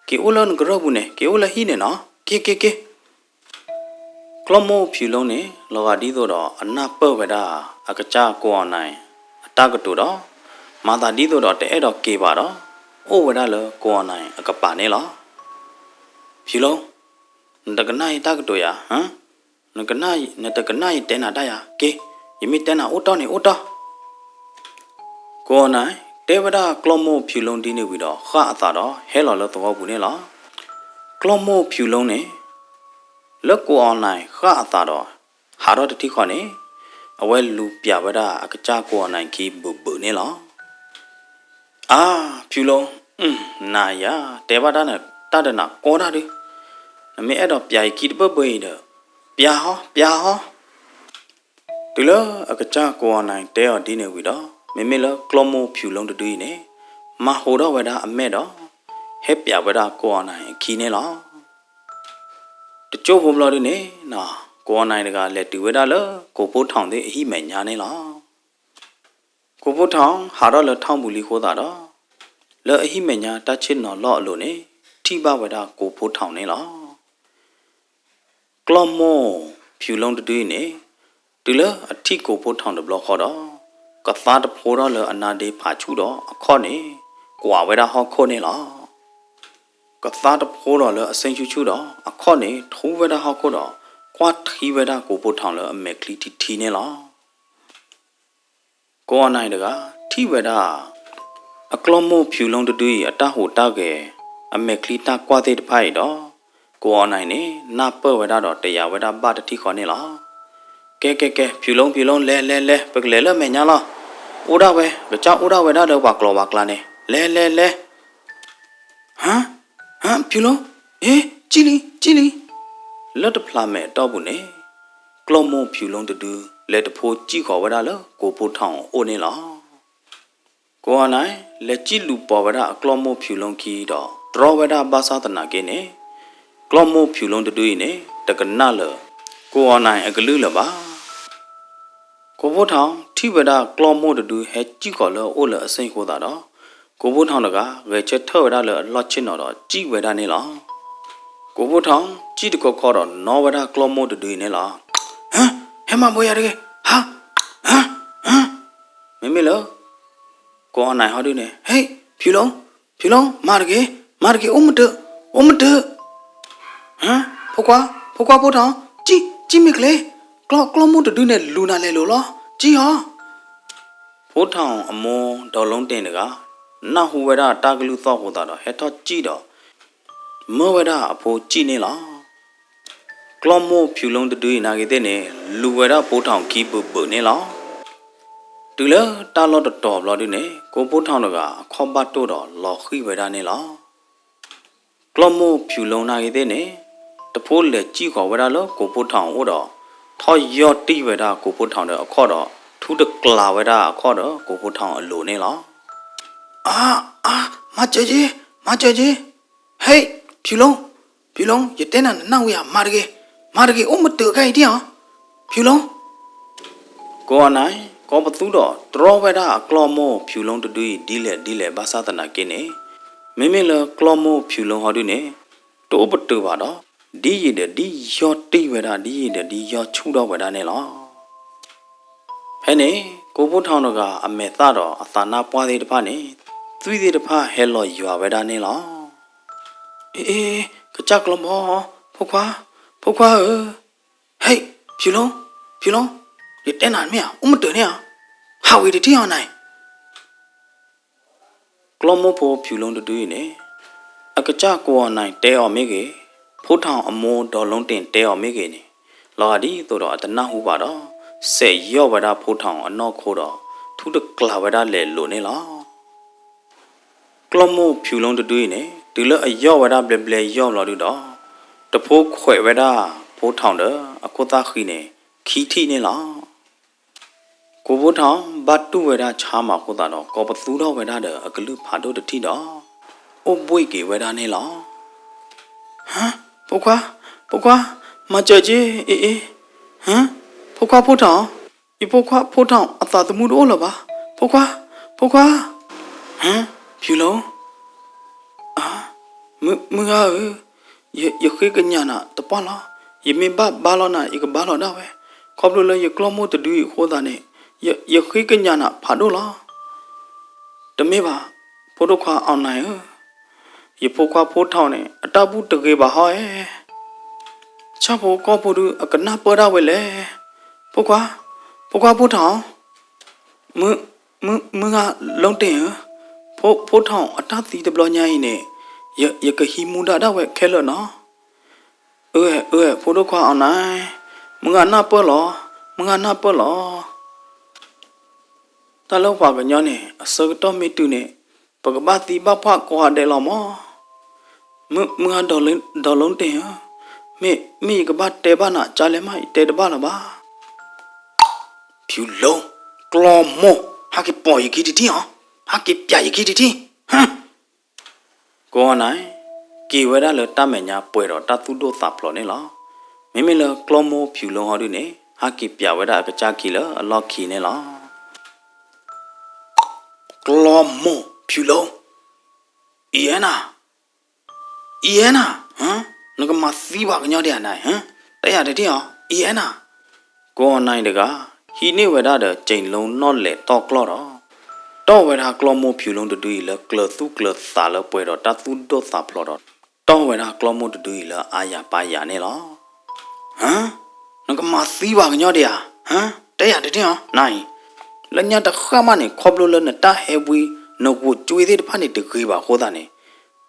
က့ၤအိၣ်လၢနကရၢၢ်ပူၤန့ၣ် က့ၤအိၣ်လၢဟံၣ်န့ၣ်နီၤ, က့ၤက့ၤက့ၤ. ကျီၢ်မိၢ်ဖၠူၤလိန့ၣ် လီၤဂာ်ဒ်သိးဒီးအနၢ်ပၢၢ်ဝဲဒၣ် အကစၢ်ကိးအီၤနၢ်အတၢ်ကတိၤဒီး မၤသးဒ်သိးဒီးတအဲၣ်ဒိးက့ၤဘၣ်ဒီး အိၣ်ဝဲဒၣ်လၢကိးအီၤနၢ်အကပၤန့ၣ်လီၤ. ဖၠူၤလိ, နတကနၣ်ယတၢ်ကတိၤယၤ, နတကနၣ်ယတဲနၤတၢ်ယၤ, က့ၤ, ယမ့ၢ်တဲနၤအိၣ်တီၢ်န့ၣ်အိၣ်တီၢ်. ကိးအီၤနၢ် တဲဝဲဒၣ်ကျီၢ်မိၢ်ဖၠူၤလိဒ်န့ၣ်ဝံၤဒီး ဃၣ်အသးဒီးဟဲလီၤလၢသဝီပူၤန့ၣ်လီၤ. ကျီၢ်မိၢ်ဖၠူၤလိန့ၣ် လၢကိးအီၤနၢ်ဃၣ်အသးဒီး ဟးထီၣ်တထံၣ်ဃီန့ၣ် အဝဲလူၤပျးဝဲဒၣ်အကစၢ်ကိးအီၤနၢ်ခံဘုးဘုးန့ၣ်လီၤ. အါ, ဖၠူၤလိ, နၤယၤ တဲဘၣ်တၢ်တနၤကီတၢ်ဒုး, နမ့ၢ်အဲၣ်ဒိးပျးယခံတဘၢၣ်ဘၢၣ်အံၤဒီး ပျးဟီ ပျးဟီ. တုၤလၢအကစၢ်ကိးအီၤနၢ်တဲအီၤဒ်န့ၣ်ဝံၤဒီး မ့မ့ၢ်လၢကျီၢ်မိၢ်ဖၠူၤလိတဒုအံၤန့ၣ် မၤဟးထီၣ်ဝဲဒၣ်အမဲာ်ဒီး ဟဲပျးဝဲဒၣ်ကိးအီၤနၢ်အခံန့ၣ်လီၤ. တကၠိဖိဘျီဒုန့ၣ် ကိးအီၤနၢ်တဂၤလဲၤတုၤဝဲဒၣ်လၢကိးဖိထီၣ်သ့ၣ်အဟံၣ်မဲာ်ညါန့ၣ်လီၤ. ကိးဖိထီၣ်ဟးထီၣ်လၢထီပူၤလံအဃိသတးဒီး လၢအဟံၣ်မဲာ်ညါတၢ်ဆ့ၣ်နီၤလီၢ်အလိၤန့ၣ် ထံၣ်ဘၣ်ဝဲဒၣ်ကိးဖိထီၣ်န့ၣ်လီၤ. ကျီၢ်မိၢ်ဖၠူၤလိတဒုအံၤန့ၣ် တုၤလၢအထံၣ်ကိးဖိထီၣ်တဘျီဃီဒီး ကသါတဖိထီၣ်လၢအနါဒ့ဖးဆူၣ်ဒီးအခီၣ်န့ၣ် ကွၢ်ဝဲဒၣ်ဟီၣ်ခိၣ်န့ၣ်လီၤ. ကသါတဖိဒီးလၢအစ့ၣ်ဆူၣ်ဆူၣ်ဒီးအခီၣ်န့ၣ် ထူဝဲဒၣ်ဟီၣ်ခိၣ်ဒီး ကွၢ်ထံဝဲဒၣ်ကိးဖိထီၣ်လၢအမဲာ်ချံထံထံန့ၣ်လီၤ. ကိးအီၤနၢ်တဂၤ ထံၣ်ဝဲဒၣ် အကျီၢ်မိၢ်ဖၠူၤလိတဒုအံၤ အတၢ်ဟူးတၢ်ဂဲၤ အမဲာ်ချံတၢ်ကွၢ်သ့ၣ်တဖၣ်အံၤဒီး ကိးအီၤနၢ်န့ၣ် နၢ်ပၢၢ်ဝဲဒၣ်ဒီးတယာ်ဝဲဒၣ်ဘၣ်တထံၣ်ဃီန့ၣ်လီၤ. ကဲကဲကဲ ဖၠူၤလိ ဖၠူၤလိ လဲၤလဲၤလဲၤ ပကလဲၤလၢမဲာ်ညါလီၤ. အိၣ်ဒၣ်ဝဲ ကစၢ်အိၣ်ဒၣ်ဝဲဒၣ်ဒီးပှၤကျိၤပှၤကျါန့ၣ် လဲၤလဲၤလဲၤ. ဟါ, ဟါ ဖၠူၤလိ, အ့ ကံၣ်လံ ကံၣ်လံ. လၢတဖျးမဲာ်အတီၢ်ပူၤန့ၣ် ကျီၢ်မိၢ်ဖၠူၤလိတဒု လဲၤတဖိကံၣ်ဃီၤဝဲဒၣ်လၢကိးဖိထီၣ်အအိၣ်န့ၣ်လီၤ. ကိးအီၤနၢ် လဲၤကံၣ်လူၤပိာ်ဝဲဒၣ်အကျီၢ်မိၢ်ဖၠူၤလိခံဒီး တြီဝဲဒၣ်ဘၣ်ဆၣ်သနာ်က့န့ၣ် ကျီၢ်မိၢ်ဖၠူၤလိတဒုအံၤန့ၣ် တကနၣ်လၢၤ ကိးအီၤနၢ်အကလုၢ်လၢၤဘၣ်. ကိးဖိထီၣ်ထံၣ်ဝဲဒၣ်ကျီၢ်မိၢ်တဒုဟဲကံၣ်ဃီၤလၢအအိၣ်လၢအစ့ၣ်အဃိသတးဒီး ကိးဖိထီၣ်တဂၤ ဂဲၤဆၢထၢၣ်ဝဲဒၣ်လၢအလီၢ်ဆ့ၣ်နီၤဒီးကံၣ်ဝဲဒၣ်န့ၣ်လီၤ. ကိးဖိထီၣ် ကံၣ်တခီခီဒီးနီၣ်ဝဲဒၣ်ကျီၢ်မိၢ်တဒုအံၤန့ၣ်လီၤ. ဟါ, ဟဲမၤဘၢယၤတဂ့ၤ, ဟါ, ဟါ, ဟါ. မ့မ့ၢ်လၢ ကိးအီၤနၢ်ဟီဒုန့ၣ် ဟ့ၣ် ဖၠူၤလိ, ဖၠူၤလိ, မၤတဂ့ၤ, မၤတဂ့ၤ, အိၣ်မတၢၢ်, အိၣ်မတၢၢ်. ဟါ, ဖိခွါ, ဖိခွါဖိထီၣ်, ကံၣ်, ကံၣ်မ့ၢ်ကျဲ, ကျီၢ်, ကျီၢ်မိၢ်တဒုန့ၣ်လူၤနၤလဲၤလိၤလီၤ, ကံၣ်ဟီ. ဖိထီၣ်အမိၢ်ဒီးလိတ့ၢ်တဂၤ နၢ်ဟူဝဲဒၣ်တၢ်ကလုၢ်သီၣ်အဃိသတးဒီး ဟဲထီၣ်ကံၣ်ဒီး မၢဝဲဒၣ်အဖိကံၣ်န့ၣ်လီၤ. ကျီၢ်မိၢ်ဖၠူၤလိတဒုအံၤနာ်က့သ့ၣ်န့ၣ် လူၤဝဲဒၣ်ဖိထီၣ်ခံဘုးဘုးန့ၣ်လီၤ. တုၤလၢတၢ်လီၢ်တတီၤဘျီဒုန့ၣ် ကိးဖိထီၣ်တဂၤအခီၣ်ဘၣ်တိၢ်ဒီးလီၤဃံၢ်ဝဲဒၣ်န့ၣ်လီၤ. ကျီၢ်မိၢ်ဖၠူၤလိနာ်က့သ့ၣ်န့ၣ် တဖိလဲၤကံၣ်ဃီၤဝဲဒၣ်လၢကိးဖိထီၣ်အအိၣ်ဒီး ထီၣ်ယီၢ်တံၢ်ဝဲဒၣ်ကိးဖိထီၣ်ဒီးအခီၣ်ဒီး ထူတကျးဝဲဒၣ်အခီၣ်ဒီးကိးဖိထီၣ်အလိၤန့ၣ်လီၤ. အါ, အါ, မၤစၢၤက့ၤ, မၤစၢၤက့ၤ. ဟ့ၣ်, ဖၠူၤလိ, ဖၠူၤလိ, ယတဲနၤနနၢ်ဟူယၤ မၤတဂ့ၤ, မၤတဂ့ၤ အိၣ်မတၢၢ်ခဲအံၤဒံၣ်ဧါ, ဖၠူၤလိ. ကိးအီၤနၢ် ကိးပသူဒီးတြီဝဲဒၣ်အကျီၢ်မိၢ်ဖၠူၤလိတဒုအံၤဒ်လဲၣ်ဒ်လဲၣ်ဘၣ်ဆၣ်သနာ်က့န့ၣ် မ့မ့ၢ်လၢကျီၢ်မိၢ်ဖၠူၤလိဟီဒုန့ၣ် တအိၣ်ပတၢၢ်ဘၣ်ဒီး ဒ်ယံာ်ဒီးဒ်ယီၢ်တံၢ်ဝဲဒၣ် ဒ်ယံာ်ဒီးဒ်ယီၢ်ဆူၣ်ထီၣ်ဝဲဒၣ်န့ၣ်လီၤ. ဖဲန့ၣ် ကိးဖိထီၣ်တဂၤအမဲာ်သၣ်ဒီးအသးနါပှၢ်သ့ၣ်တဖၣ်န့ၣ် သွံၣ်သ့ၣ်တဖၣ်ဟဲလီၤယွၤဝဲဒၣ်န့ၣ်လီၤ. အ့ အ့ ကစၢ်ကျီၢ်မိၢ်, ဖိခွါ, ဖိခွါဧၢ, ဟ့ၣ်, ဖၠူၤလိ, ဖၠူၤလိ, ယတဲနၤမ့ၢ်ဧါ အိၣ်မတၢၢ်န့ၣ်ဧါ, ဟးဝံၤတထံၣ်အီၤနၤအံၤ. ကျီၢ်မိၢ်ဖိဖၠူၤလိတဒုအံၤန့ၣ် အကစၢ်ကိးအီၤနၤအံၤတဲအီၤမ့ၢ်ဂ့ၤ, ဖိထီၣ်အမိၢ်ဒီးလိတ့ၢ်တဲအီၤမ့ၢ်ဂ့ၤန့ၣ် လီၤဂာ်ဒ်သိးဒီးအတနၢ်ဟူဘၣ်ဒီး စဲးယီၢ်ဝဲဒၣ်ဖိထီၣ်အနီၢ်ခိဒီး ထူတကျးဝဲဒၣ်လဲၤလိာ်န့ၣ်လီၤ. ကျီၢ်မိၢ်ဖၠူၤလိတဒုအံၤန့ၣ် တုၤလၢအယီၢ်ဝဲဒၣ်ဘျဲဘျဲယီၢ်လီၤဒုဒီး တဖိခွဲးဝဲဒၣ်ဖိထီၣ်ဒီးအခိၣ်သၣ်ဃံန့ၣ် ခံထံၣ်န့ၣ်လီၤ. ကိးဖိထီၣ်ဘၣ်တူၢ်ဝဲဒၣ်ဆါမးအဃိသတးဒီး ကိးပသူထီၣ်ဝဲဒၣ်ဒီးအကလုၢ်ဖးဒိၣ်တထံၣ်ဒီး အိၣ်ဘှံးက့ၤဝဲဒၣ်န့ၣ်လီၤ. ဟါ, ဖိခွါ, ဖိခွါ, မၤစၢၤက့ၤ, အ့ အ့, ဟါ, ဖိခွါဖိထီၣ်, ယဖိခွါဖိထီၣ်အသးသမူတအိၣ်လၢၤဘၣ်, ဖိခွါ, ဖိခွါ, ဟါ, ဖၠူၤလိ, အါ, မုၢ်ဂၤဧၢ, ယဃ့ကညးနၤတပှၢ်လီၤ. ယမ့ၢ်ဘၣ်ဘါလီၤနၤ ယကဘါလီၤဒၣ်ဝဲ, ခီဖျိလၢယကျီၢ်မိၢ်တဒုအံၤအဃိသတးန့ၣ် ယဃ့ကညးနၤဖးဒိၣ်လီၤ. တမ့ၢ်ဘၣ်, ဖိဒိၣ်ခွါအီၣ်နၤဧၢ, ယဖိခွါဖိထီၣ်န့ၣ် အတၢ်ဘူၣ်တဂ့ၤဘၣ်ဟီဧဲ, ဆၣ်ဖိကီၢ်ဖိဒုအကနၢ်ပၢၢ်ဒၣ်ဝဲလဲၣ်, ဖိခွါ, ဖိခွါဖိထီၣ်, မုၢ်ဂၤလိတ့ၢ်ဧၢ, ဖိထီၣ်အတၢ်သံတဘျီညါအံၤန့ၣ် ယကဟံးမူဒါဒၣ်ဝဲခဲလၢာ်နီၤ. အၢ အၢ ဖိဒိၣ်ခွါအီၣ်နၤ, မုၢ်ဂၤနၢ်ပၢၢ်လီၤ, မုၢ်ဂၤနၢ်ပၢၢ်လီၤ. တၢ်လၢပှၤကညီန့ၣ် အဆၢကတီၢ်မ့ၢ်တုၤန့ၣ် ပကဘၣ်သံဘၣ်ဖှီၣ်ကိးဂၤဒဲးလီၤမး. မုၢ်ဂၤဒီးလိတ့ၢ်ဧၢ, မ့ၢ်ယကဘၣ်တဲဘၣ်နၤကလဲၣ်မး ယတဲတဘၣ်လၢၤဘၣ်. ဖၠူၤလိ, ကျီၢ်မိၢ်, ဟးက့ၤပိာ်ယခံတထံၣ်အီၤ, ဟးက့ၤပျးယခံတထံၣ်. ကိးဂၤန့ၣ် က့ၤဝဲဒၣ်လၢတၢ်မဲာ်ညါပှဲၤဒီးတၢ်သူၣ်ဒိၣ်သးဖျိးန့ၣ်လီၤ. မ့မ့ၢ်လၢကျီၢ်မိၢ်ဖၠူၤလိဟီဒုန့ၣ် ဟးက့ၤပျးဝဲဒၣ်အကစၢ်ခံလၢအလီၢ်ခံန့ၣ်လီၤ. ကျီၢ်မိၢ်ဖၠူၤလိ, အံၤအဲၣ်နၤ, အံၤအဲၣ်နၤ, နကမၤသံပှၤကညီဒံးဧါနၤ, တဲယၤတထံၣ်အီၤ, အံၤအဲၣ်နၤ. ကိးဂၤန့ၣ်တဂၤ ဟံးန့ၢ်ဝဲဒၣ်ဒီး ကၠိလီနီၣ်လဲၣ်တီၢ်ကျီၢ်ဒီး တီၢ်ဝဲဒၣ်ကျီၢ်မိၢ်ဖၠူၤလိတဒုအံၤလၢ ကျၢၤသူၣ်ကျၢၤသးလၢပှဲၤဒီးတၢ်သူၣ်ဒိၣ်သးဖျိးဒီး တီၢ်ဝဲဒၣ်ကျီၢ်မိၢ်တဒုအံၤလၢအါယၤပါယၤန့ၣ်လီၤ. နကမၤသံပှၤကညီဒံးဧါ, တဲယၤတထံၣ်အီၤ, နအံၤ လၢညါတဃၣ်မးန့ၣ် ခီဖျိလၢနတၢ်ဟဲဝံ နဂိၢ်ကွ့သ့ၣ်တဖၣ်န့ၣ်တဂ့ၤဘၣ်အဃိသတးန့ၣ်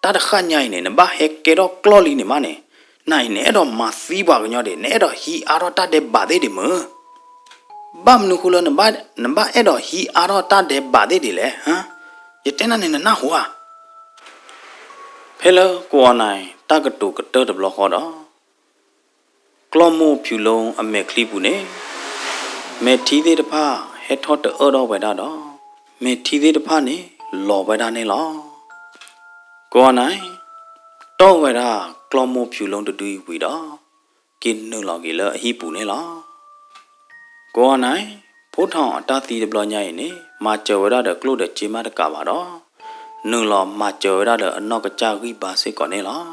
တၢ်တဃၣ်ညါအံၤန့ၣ် နဘၣ်ဟဲကဲထီၣ်ကျီၢ်လံန့ၣ်မးန့ၣ်, နအံၤ နအဲၣ်ဒိးမၤသံပှၤကညီဒံး, နအဲၣ်ဒိးဟံးအါထီၣ်တၢ်ဒဲးဘးသ့ၣ်ဒံးမ့ၢ်, ဘၣ်မနုၤဃိလၢ နဘၣ်အဲၣ်ဒိးဟံးအါထီၣ်တၢ်ဒဲးဘးသ့ၣ်ဒံးလဲၣ်, ယတဲနၤန့ၣ် နနၢ်ဟူဧါ. ဖဲလၢကိးဂၤန့ၣ် တၢ်ကတိၤကတၢၢ်တဘျီဃီဒီး ကျီၢ်မိၢ်ဖၠူၤလိအမဲာ်ချံပူၤန့ၣ် မဲာ်ထံသ့ၣ်တဖၣ်ဟဲထီၣ်တအၢၣ်ထီၣ်ဝဲဒၣ်ဒီး မဲာ်ထံသ့ၣ်တဖၣ်န့ၣ်လီၤဝဲဒၣ်န့ၣ်လီၤ. ကိးဂၤန့ၣ် တီၢ်ဝဲဒၣ်ကျီၢ်မိၢ်ဖၠူၤလိတဒုအံၤဝံၤဒီး က့ၤနုာ်လီၤက့ၤလၢအဟံၣ်ပူၤန့ၣ်လီၤ. ကိးဂၤန့ၣ် ဖိထီၣ်အတၢ်သံတဘျီညါအံၤန့ၣ် မၤစၢၤဝဲဒၣ်ဒီးကျိၣ်ဒီးစ့မးတကးဘၣ်ဒီး နုာ်လီၤမၤစၢၤဝဲဒၣ်ဒီးအနီၢ်ကစၢ်ဂံၢ်ဘါစ့ၢ်ကီးန့ၣ်လီၤ.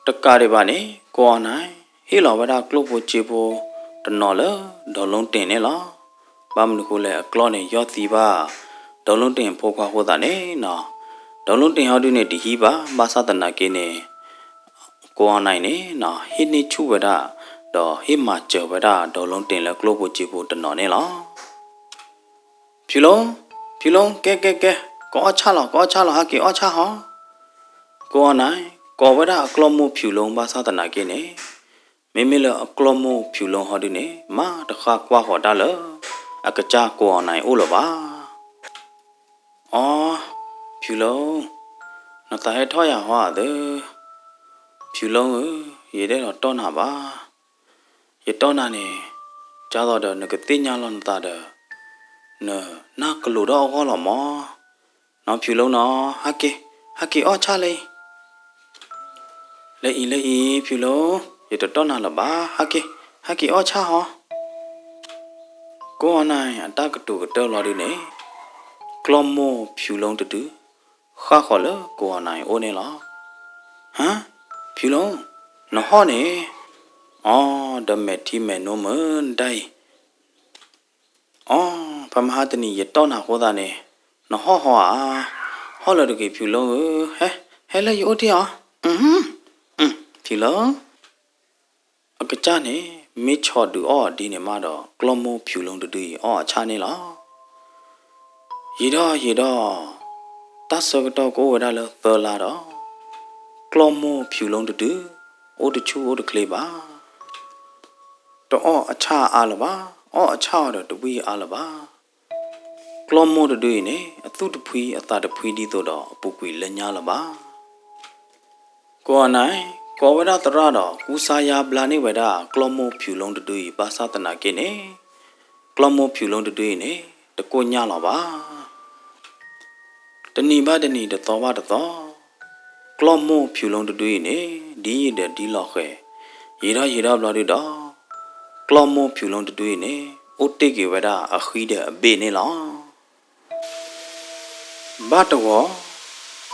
တကးဒံးဘၣ်န့ၣ် ကိးဂၤန့ၣ် ဟ့ၣ်လီၤဝဲဒၣ်ကျိၣ်ဖိစ့ဖိတနီၤလၢ ဒီးလိတ့ၢ်န့ၣ်လီၤ. ဘၣ်မနုၤဃိလဲၣ် အကျီၢ်န့ၣ် ယီၢ်သံဘၣ် ဒီးလိတ့ၢ်အဖိခွါအဃိသတးန့ၣ်နီၤ, ဒီးလိတ့ၢ်ဟီဒုန့ၣ် တဟံးဘၣ် ဘၣ်ဆၣ်သနာ်က့န့ၣ် ကိးဂၤန့ၣ်န့ၣ်နီၤ ဟ့ၣ်န့ၢ်ဆူၣ်ဝဲဒၣ် ဒီးဟ့ၣ်မၤစၢၤဝဲဒၣ် ဒီးလိတ့ၢ်လၢကျိၣ်ဖိစ့ဖိတနီၤန့ၣ်လီၤ. ဖၠူၤလိ, ဖၠူၤလိ, ကဲ ကဲ ကဲ, ကအီၣ်ဆၣ်လီၤ ကအီၣ်ဆၣ်လီၤ ဟဲက့ၤအီၣ်ဆၣ်ဟီ. ကိးဂၤန့ၣ် ကိးဝဲဒၣ်အကျီၢ်မိၢ်ဖၠူၤလိဘၣ်ဆၣ်သနာ်က့န့ၣ် မ့မ့ၢ်လၢအကျီၢ်မိၢ်ဖၠူၤလိဟီဒုန့ၣ် မၤတဃၣ်ကွၢ်ဃီၤတၢ်လၢ အကစၢ်ကိးဂၤန့ၣ်အိၣ်လၢၤဘၣ်. အိ, ဖၠူၤလိ, နသးဟဲထီၣ်ယၤဟီဧါသၢ, ဖၠူၤလိဧၢ, ယဒဲဒီးတီၢ်နၤဘၣ်. ယတီၢ်နၤန့ၣ် ဒ်သိးဒီးနကသ့ၣ်ညါလီၤနသးဒီး နနၢ်ကလိၤဒီးအဂီၢ်လီၤမး. နီၢ်ဖၠူၤလိနီၤ, ဟဲက့ၤ, ဟဲက့ၤအီၣ်ဆၣ်လၢအံၤ. လၢအံၤ လၢအံၤ ဖၠူၤလိ, ယတတီၢ်နၤလၢၤဘၣ်, ဟဲက့ၤ, ဟဲက့ၤအီၣ်ဆၣ်ဟီ. ကိးဂၤန့ၣ် အတၢ်ကတိၤကတၢၢ်လီၤဒုန့ၣ် ကျီၢ်မိၢ်ဖၠူၤလိတဒု ဃၣ်ဃီၤလၢကိးဂၤန့ၣ်အအိၣ်န့ၣ်လီၤ. ဟါ, ဖၠူၤလိ, နဟီၣ်န့ၣ်, အိ, ဒီးမဲာ်ထံမဲာ်နိမုၢ်နတၢ်အံၤ အိ, ဖဲမဟါတနံၤယတီၢ်နၤအဃိသတးန့ၣ် နဟီၣ်ဟီဧါ. ဟီၣ်လၢၤတဂ့ၤ ဖၠူၤလိဧၢ, ဟဲ, ဟဲလၢယအိၣ်တ့ၢ်အီၤ. ဖၠူၤလိ, အကစၢ်န့ၣ် မ့ၢ်ဆီၣ်ဒုးအီၣ်အီၤဒ်န့ၣ်မးဒီး ကျီၢ်မိၢ်ဖၠူၤလိတဒုအံၤအီၣ်အဆၣ်န့ၣ်လီၤ. ယံာ်ဒီးယံာ်ဒီး, တၢ်ဆၢကတီၢ်ကအိၣ်ဝဲဒၣ်လၢသၢလါဒီး, ကျီၢ်မိၢ်ဖၠူၤလိတဒု, အိၣ်တဆူၣ်အိၣ်တချ့ဘၣ်. တအီၣ်အဆၣ်အါလၢၤဘၣ်, အီၣ်အဆၣ်အီၤဒီးတဝံၣ်အါလၢၤဘၣ်. ကျီၢ်မိၢ်တဒုအံၤန့ၣ် အသူၣ်တဖှံအသးတဖှံဒ်သိးဒီးအပူၤကွံာ်လၢညါလၢၤဘၣ်. ကိးအီၤန့ၣ် ကိးဝဲဒၣ်သရၣ်ဒီး ကူစါယါဘျါန့ၢ်ဝဲဒၣ်ကျီၢ်မိၢ်ဖၠူၤလိတဒုအံၤ ဘၣ်ဆၣ်သနာ်က့န့ၣ်, ကျီၢ်မိၢ်ဖၠူၤလိတဒုအံၤန့ၣ် တကိၢ်ညၣ်လီၤဘၣ်. တနံၤဘၣ်တနံၤ တသီဘၣ်တသီ, ကျီၢ်မိၢ်ဖၠူၤလိတဒုအံၤန့ၣ် ဒ်ယံာ်ဒီးဒ်လီၤဃဲၤ, ယံာ်ဒီးယံာ်ဒီးဘျီဒုဒီး, ကျီၢ်မိၢ်ဖၠူၤလိတဒုအံၤန့ၣ် အိၣ်တ့ၢ်က့ၤဝဲဒၣ်အဃံဒီးအဘ့ၣ်န့ၣ်လီၤ. ဘၣ်တဂီၤ,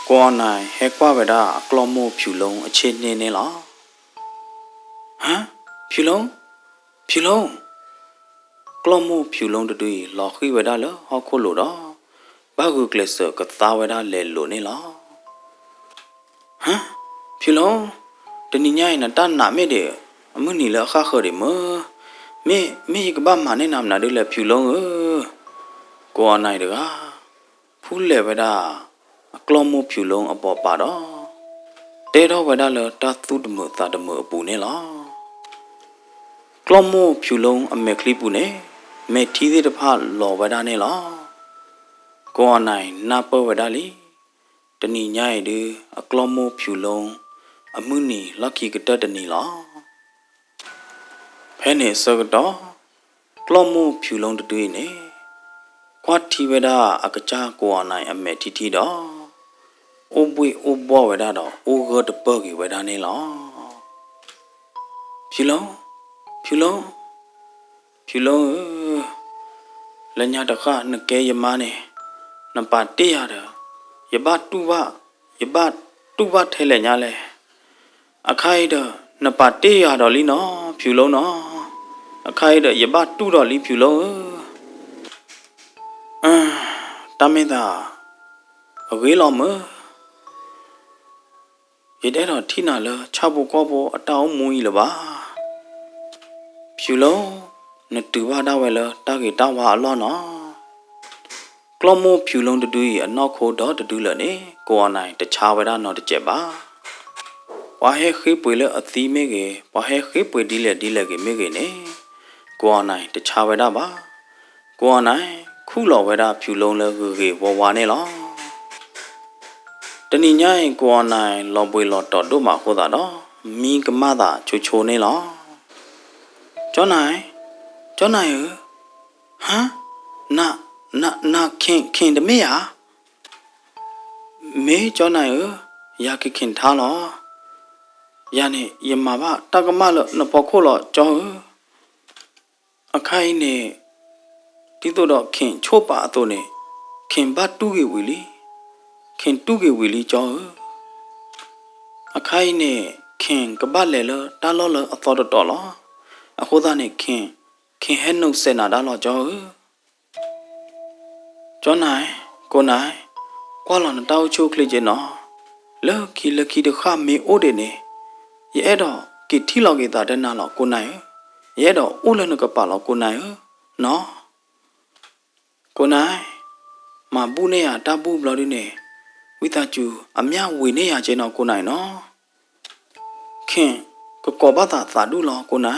ကိးအီၤန့ၣ်ဟဲကွၢ်ဝဲဒၣ်အကျီၢ်မိၢ်ဖၠူၤလိအဆ့ၣ်န့ၣ်န့ၣ်လီၤ. ဟါ, ဖၠူၤလိ, ဖၠူၤလိ, ကျီၢ်မိၢ်ဖၠူၤလိတဒုအံၤ လီၤဃံၤဝဲဒၣ်လၢဟီၣ်ခိၣ်လိၤဒီး, ဘၣ်ဂုာ်ကျဲးစၢးကသါဝဲဒၣ်လဲၤလိၤန့ၣ်လီၤ. ဟါ, ဖၠူၤလိ, တနံၤညါအံၤ နတၢ်နာ်မ့ၢ်ဒံး, အမုၢ်နံၤလၢအဃၣ်ဃၢၤဒံးမ့ၢ်, မ့ၢ်, မ့ၢ်ယကဘၣ်မၤန့ၢ်နၤမနုၤဒ်လဲၣ် ဖၠူၤလိဧၢ, ကိးအီၤန့ၣ်တဂၤ ဖူလဲၤဝဲဒၣ်အကျီၢ်မိၢ်ဖၠူၤလိအဘိးပၢ်ဒီး, တဲထီၣ်ဝဲဒၣ်လၢတၢ်သူၣ်တမုာ်သးတမုာ်အပူၤန့ၣ်လီၤ. ကျီၢ်မိၢ်ဖၠူၤလိအမဲာ်ချံပူၤန့ၣ် မဲာ်ထံသ့ၣ်တဖၣ်လီၤဝဲဒၣ်န့ၣ်လီၤ. ကိးအီၤန့ၣ်နၢ်ပၢၢ်ဝဲဒၣ်လံ, တနံၤညါအံၤဒု အကျီၢ်မိၢ်ဖၠူၤလိ အမုၢ်နံၤလီၢ်ခံကတၢၢ်တနံၤလီၤ. ဖဲန့ၣ်အဆၢကတီၢ်, ကျီၢ်မိၢ်ဖၠူၤလိတဒုအံၤန့ၣ် ကွၢ်ထံဝဲဒၣ်အကစၢ်ကိးအီၤန့ၣ်အမဲာ်ထံထံဒီး, အိၣ်ဘှ့ၣ်အိၣ်ဘှီၣ်ဝဲဒၣ်ဒီး အိၣ်ဂၢၢ်တပၢၢ်က့ၤဝဲဒၣ်န့ၣ်လီၤ. ဖၠူၤလိ, ဖၠူၤလိ, ဖၠူၤလိဧၢ, လၢညါတဃၣ်နကဲယမါန့ၣ်, နပာ်တ့ၢ်ယၤဒီး, ယဘၣ်တူၢ်ဘၣ်, ယဘၣ်တူၢ်ဘၣ်ထဲလဲၣ်ညါလဲၣ်. အခါအံၤဒီး နပာ်တ့ၢ်ယၤဒီးလံနီၤ ဖၠူၤလိနီၤ. အခါအံၤဒီး ယဘၣ်တူၢ်ဒီးလံ ဖၠူၤလိဧၢ. တၢ်မ့ၢ်သး အဂ့ၤလီၤမၢ်. ယတအဲၣ်ဒိးထံၣ်နၤလၢဆၣ်ဖိကီၢ်ဖိအတၢ်အိၣ်မူအံၤလၢၤဘၣ်. ဖၠူၤလိ, နတုၤဘၣ်ဒၣ်ဝဲလၢတၢ်ဂ့ၤတၢ်ဝါအလီၢ်နီၤ. ကျီၢ်မိၢ်ဖၠူၤလိတဒုအံၤ အနီၢ်ခိဒီတဒုလၢာ်န့ၣ် ကိးအီၤန့ၣ်တဆါဝဲဒၣ်နီတစဲးဘၣ်. ပှၤဟဲဃ့ပှ့ၤလၢအသံမ့ၢ်ဂ့ၤ, ပှၤဟဲဃ့ပှ့ၤဒ်လဲၣ်ဒ်လဲၣ်ဂ့ၤမ့ၢ်ဂ့ၤန့ၣ်, ကိးအီၤန့ၣ်တဆါဝဲဒၣ်ဘၣ်. ကိးအီၤန့ၣ် ခူၣ်လီၤဝဲဒၣ်ဖၠူၤလိလၢဂ့ၤဂ့ၤဝါဝါန့ၣ်လီၤ. တနံၤညါအံၤ ကိးအီၤန့ၣ် လီၤဘှံးလီၤတီၤဒိၣ်မးအဃိသတးဒီး မံကမၣ်သးဆိဆိန့ၣ်လီၤ. ကၠီနၤ, ကၠီနၤဧၢ, ဟါ, န, န, နခ့ၣ်ခ့ၣ်တမ့ၢ်ဧါ. မ့ၢ်ကၠီနၤဧၢ, ယၤကခ့ၣ်ထါလီၤ. ယၤန့ၣ် ယမၤဘၣ်တၢ်ကမၣ်လၢနဖီခိၣ်လီၤ ကၠီဧၢ. အခါအံၤန့ၣ် ဒ်သိးဒီးခ့ၣ်ဆိၣ်ပာ်အသိးန့ၣ် ခ့ၣ်ဘၣ်တူၢ်ဂ့ၤဝံၤလံ, ခ့ၣ်တူၢ်ဂ့ၤဝံၤလံ ကၠီဧၢ. အခါအံၤန့ၣ် ခ့ၣ်ကဘၣ်လဲၤလၢတၢ်လီၢ်လၢအသီတတီၤလီၤ. အဃိသတးန့ၣ် ခ့ၣ်, ခ့ၣ်ဟဲနုာ်စဲးနၤဒၣ်လီၤ ကၠီဧၢ. ကၠီနၤ, ကိးနၤ, ကွၢ်လီၤနတၢ်အိၣ်ဆူၣ်အိၣ်ချ့က့နီၤ. လၢခံလၢခံတဃၣ်မ့ၢ်အိၣ်ဒံးန့ၣ် ယအဲၣ်ဒိးက့ၤထံၣ်လီၤက့ၤသးတနၤလီၤ ကိးနၤဧၢ. ယအဲၣ်ဒိးအိၣ်လၢနကပၤလီၤ ကိးနၤဧၢ, နီၤ. ကိးနၤ, မၤဘူၣ်န့ၢ်ယၤတၢ်ဘူၣ်ဘျီဒုန့ၣ် ဝံသးစူၤအမျၢ်ဝံၤန့ၢ်ယၤက့နီၤ ကိးနၤနီၤ. ခ့ၣ်ကကိးဘၣ်သးသးဒူၣ်လီၤ ကိးနၤ.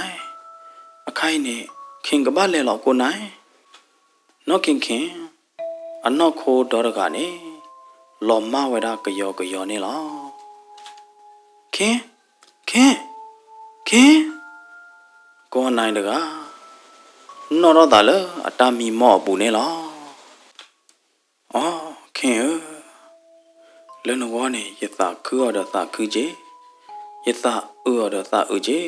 အခါအံၤန့ၣ် ခ့ၣ်ကဘၣ်လဲၤလီၤ ကိးနၤ. နီၢ်ခ့ၣ်ခ့ၣ် အနီၢ်ခိဒီတဂၤန့ၣ် လီၤမၢ်ဝဲဒၣ်ကယီကယီန့ၣ်လီၤ. ခ့ၣ်, ခ့ၣ်, ခ့ၣ်, ကိးနၤတဂၤ နီၣ်ထီၣ်သးလၢအတၢ်မံမီၢ်အပူၤန့ၣ်လီၤ. အိ ခ့ၣ်ဧၢ, လၢနဂီၢ်န့ၣ် ယသးခုအီၤဒီးသးခုက့, ယသးအုးအီၤဒီးသးအုးက့.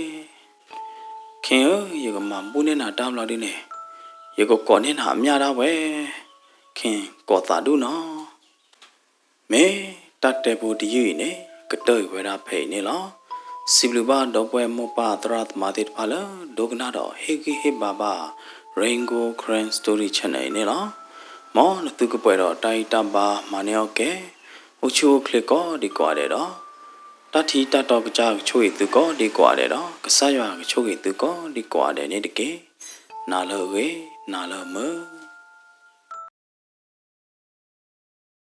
ခ့ၣ်ဧၢ, ယကမၤဘူၣ်န့ၢ်နၤတၢ်ဘျီဒုန့ၣ် ယကကိးန့ၢ်နၤအမျၢ်ဒၣ်ဝဲ. ခ့ၣ်ကိးသးဒူၣ်နီၤ. မ့ၢ်တၢ်တဲဖိတယုၢ်အံၤန့ၣ် ကတၢၢ်အံၤဝဲဒၣ်ဖဲအံၤန့ၣ်လီၤ. စံးဘျုးဘၣ်ဒီပုၢ်ဝဲၢ်မိၢ်ပၢ်သရၣ်သမါသ့ၣ်တဖၣ်လၢ ဒိကနၣ်ဒီးဟ့ၣ်ဂံၢ်ဟ့ၣ်ဘါဘၣ် Rain Gold Karen Story Channel အံၤန့ၣ်လီၤ. မ်နသုကပှဲၤဒီးတၢ်ဂံၢ်တၢ်ဘါမၤန့ၢ်အီၣ်ကဲ အိၣ်ဆူၣ်အိၣ်ချ့ကိးဒံးကိးဂၤဒဲးဒီး တၢ်ထံတၢ်တီကစၢ်ကဆိၣ်ဂ့ၤသုကိးဒံးကိးဂၤဒဲးဒီး ကစၢ်ယွၤကဆိၣ်ဂ့ၤသုကိးဒံးကိးဂၤဒဲးန့ၣ်တက့ၢ်. နၤလၢအဂ့ၤ, နၤလၢအမုာ်.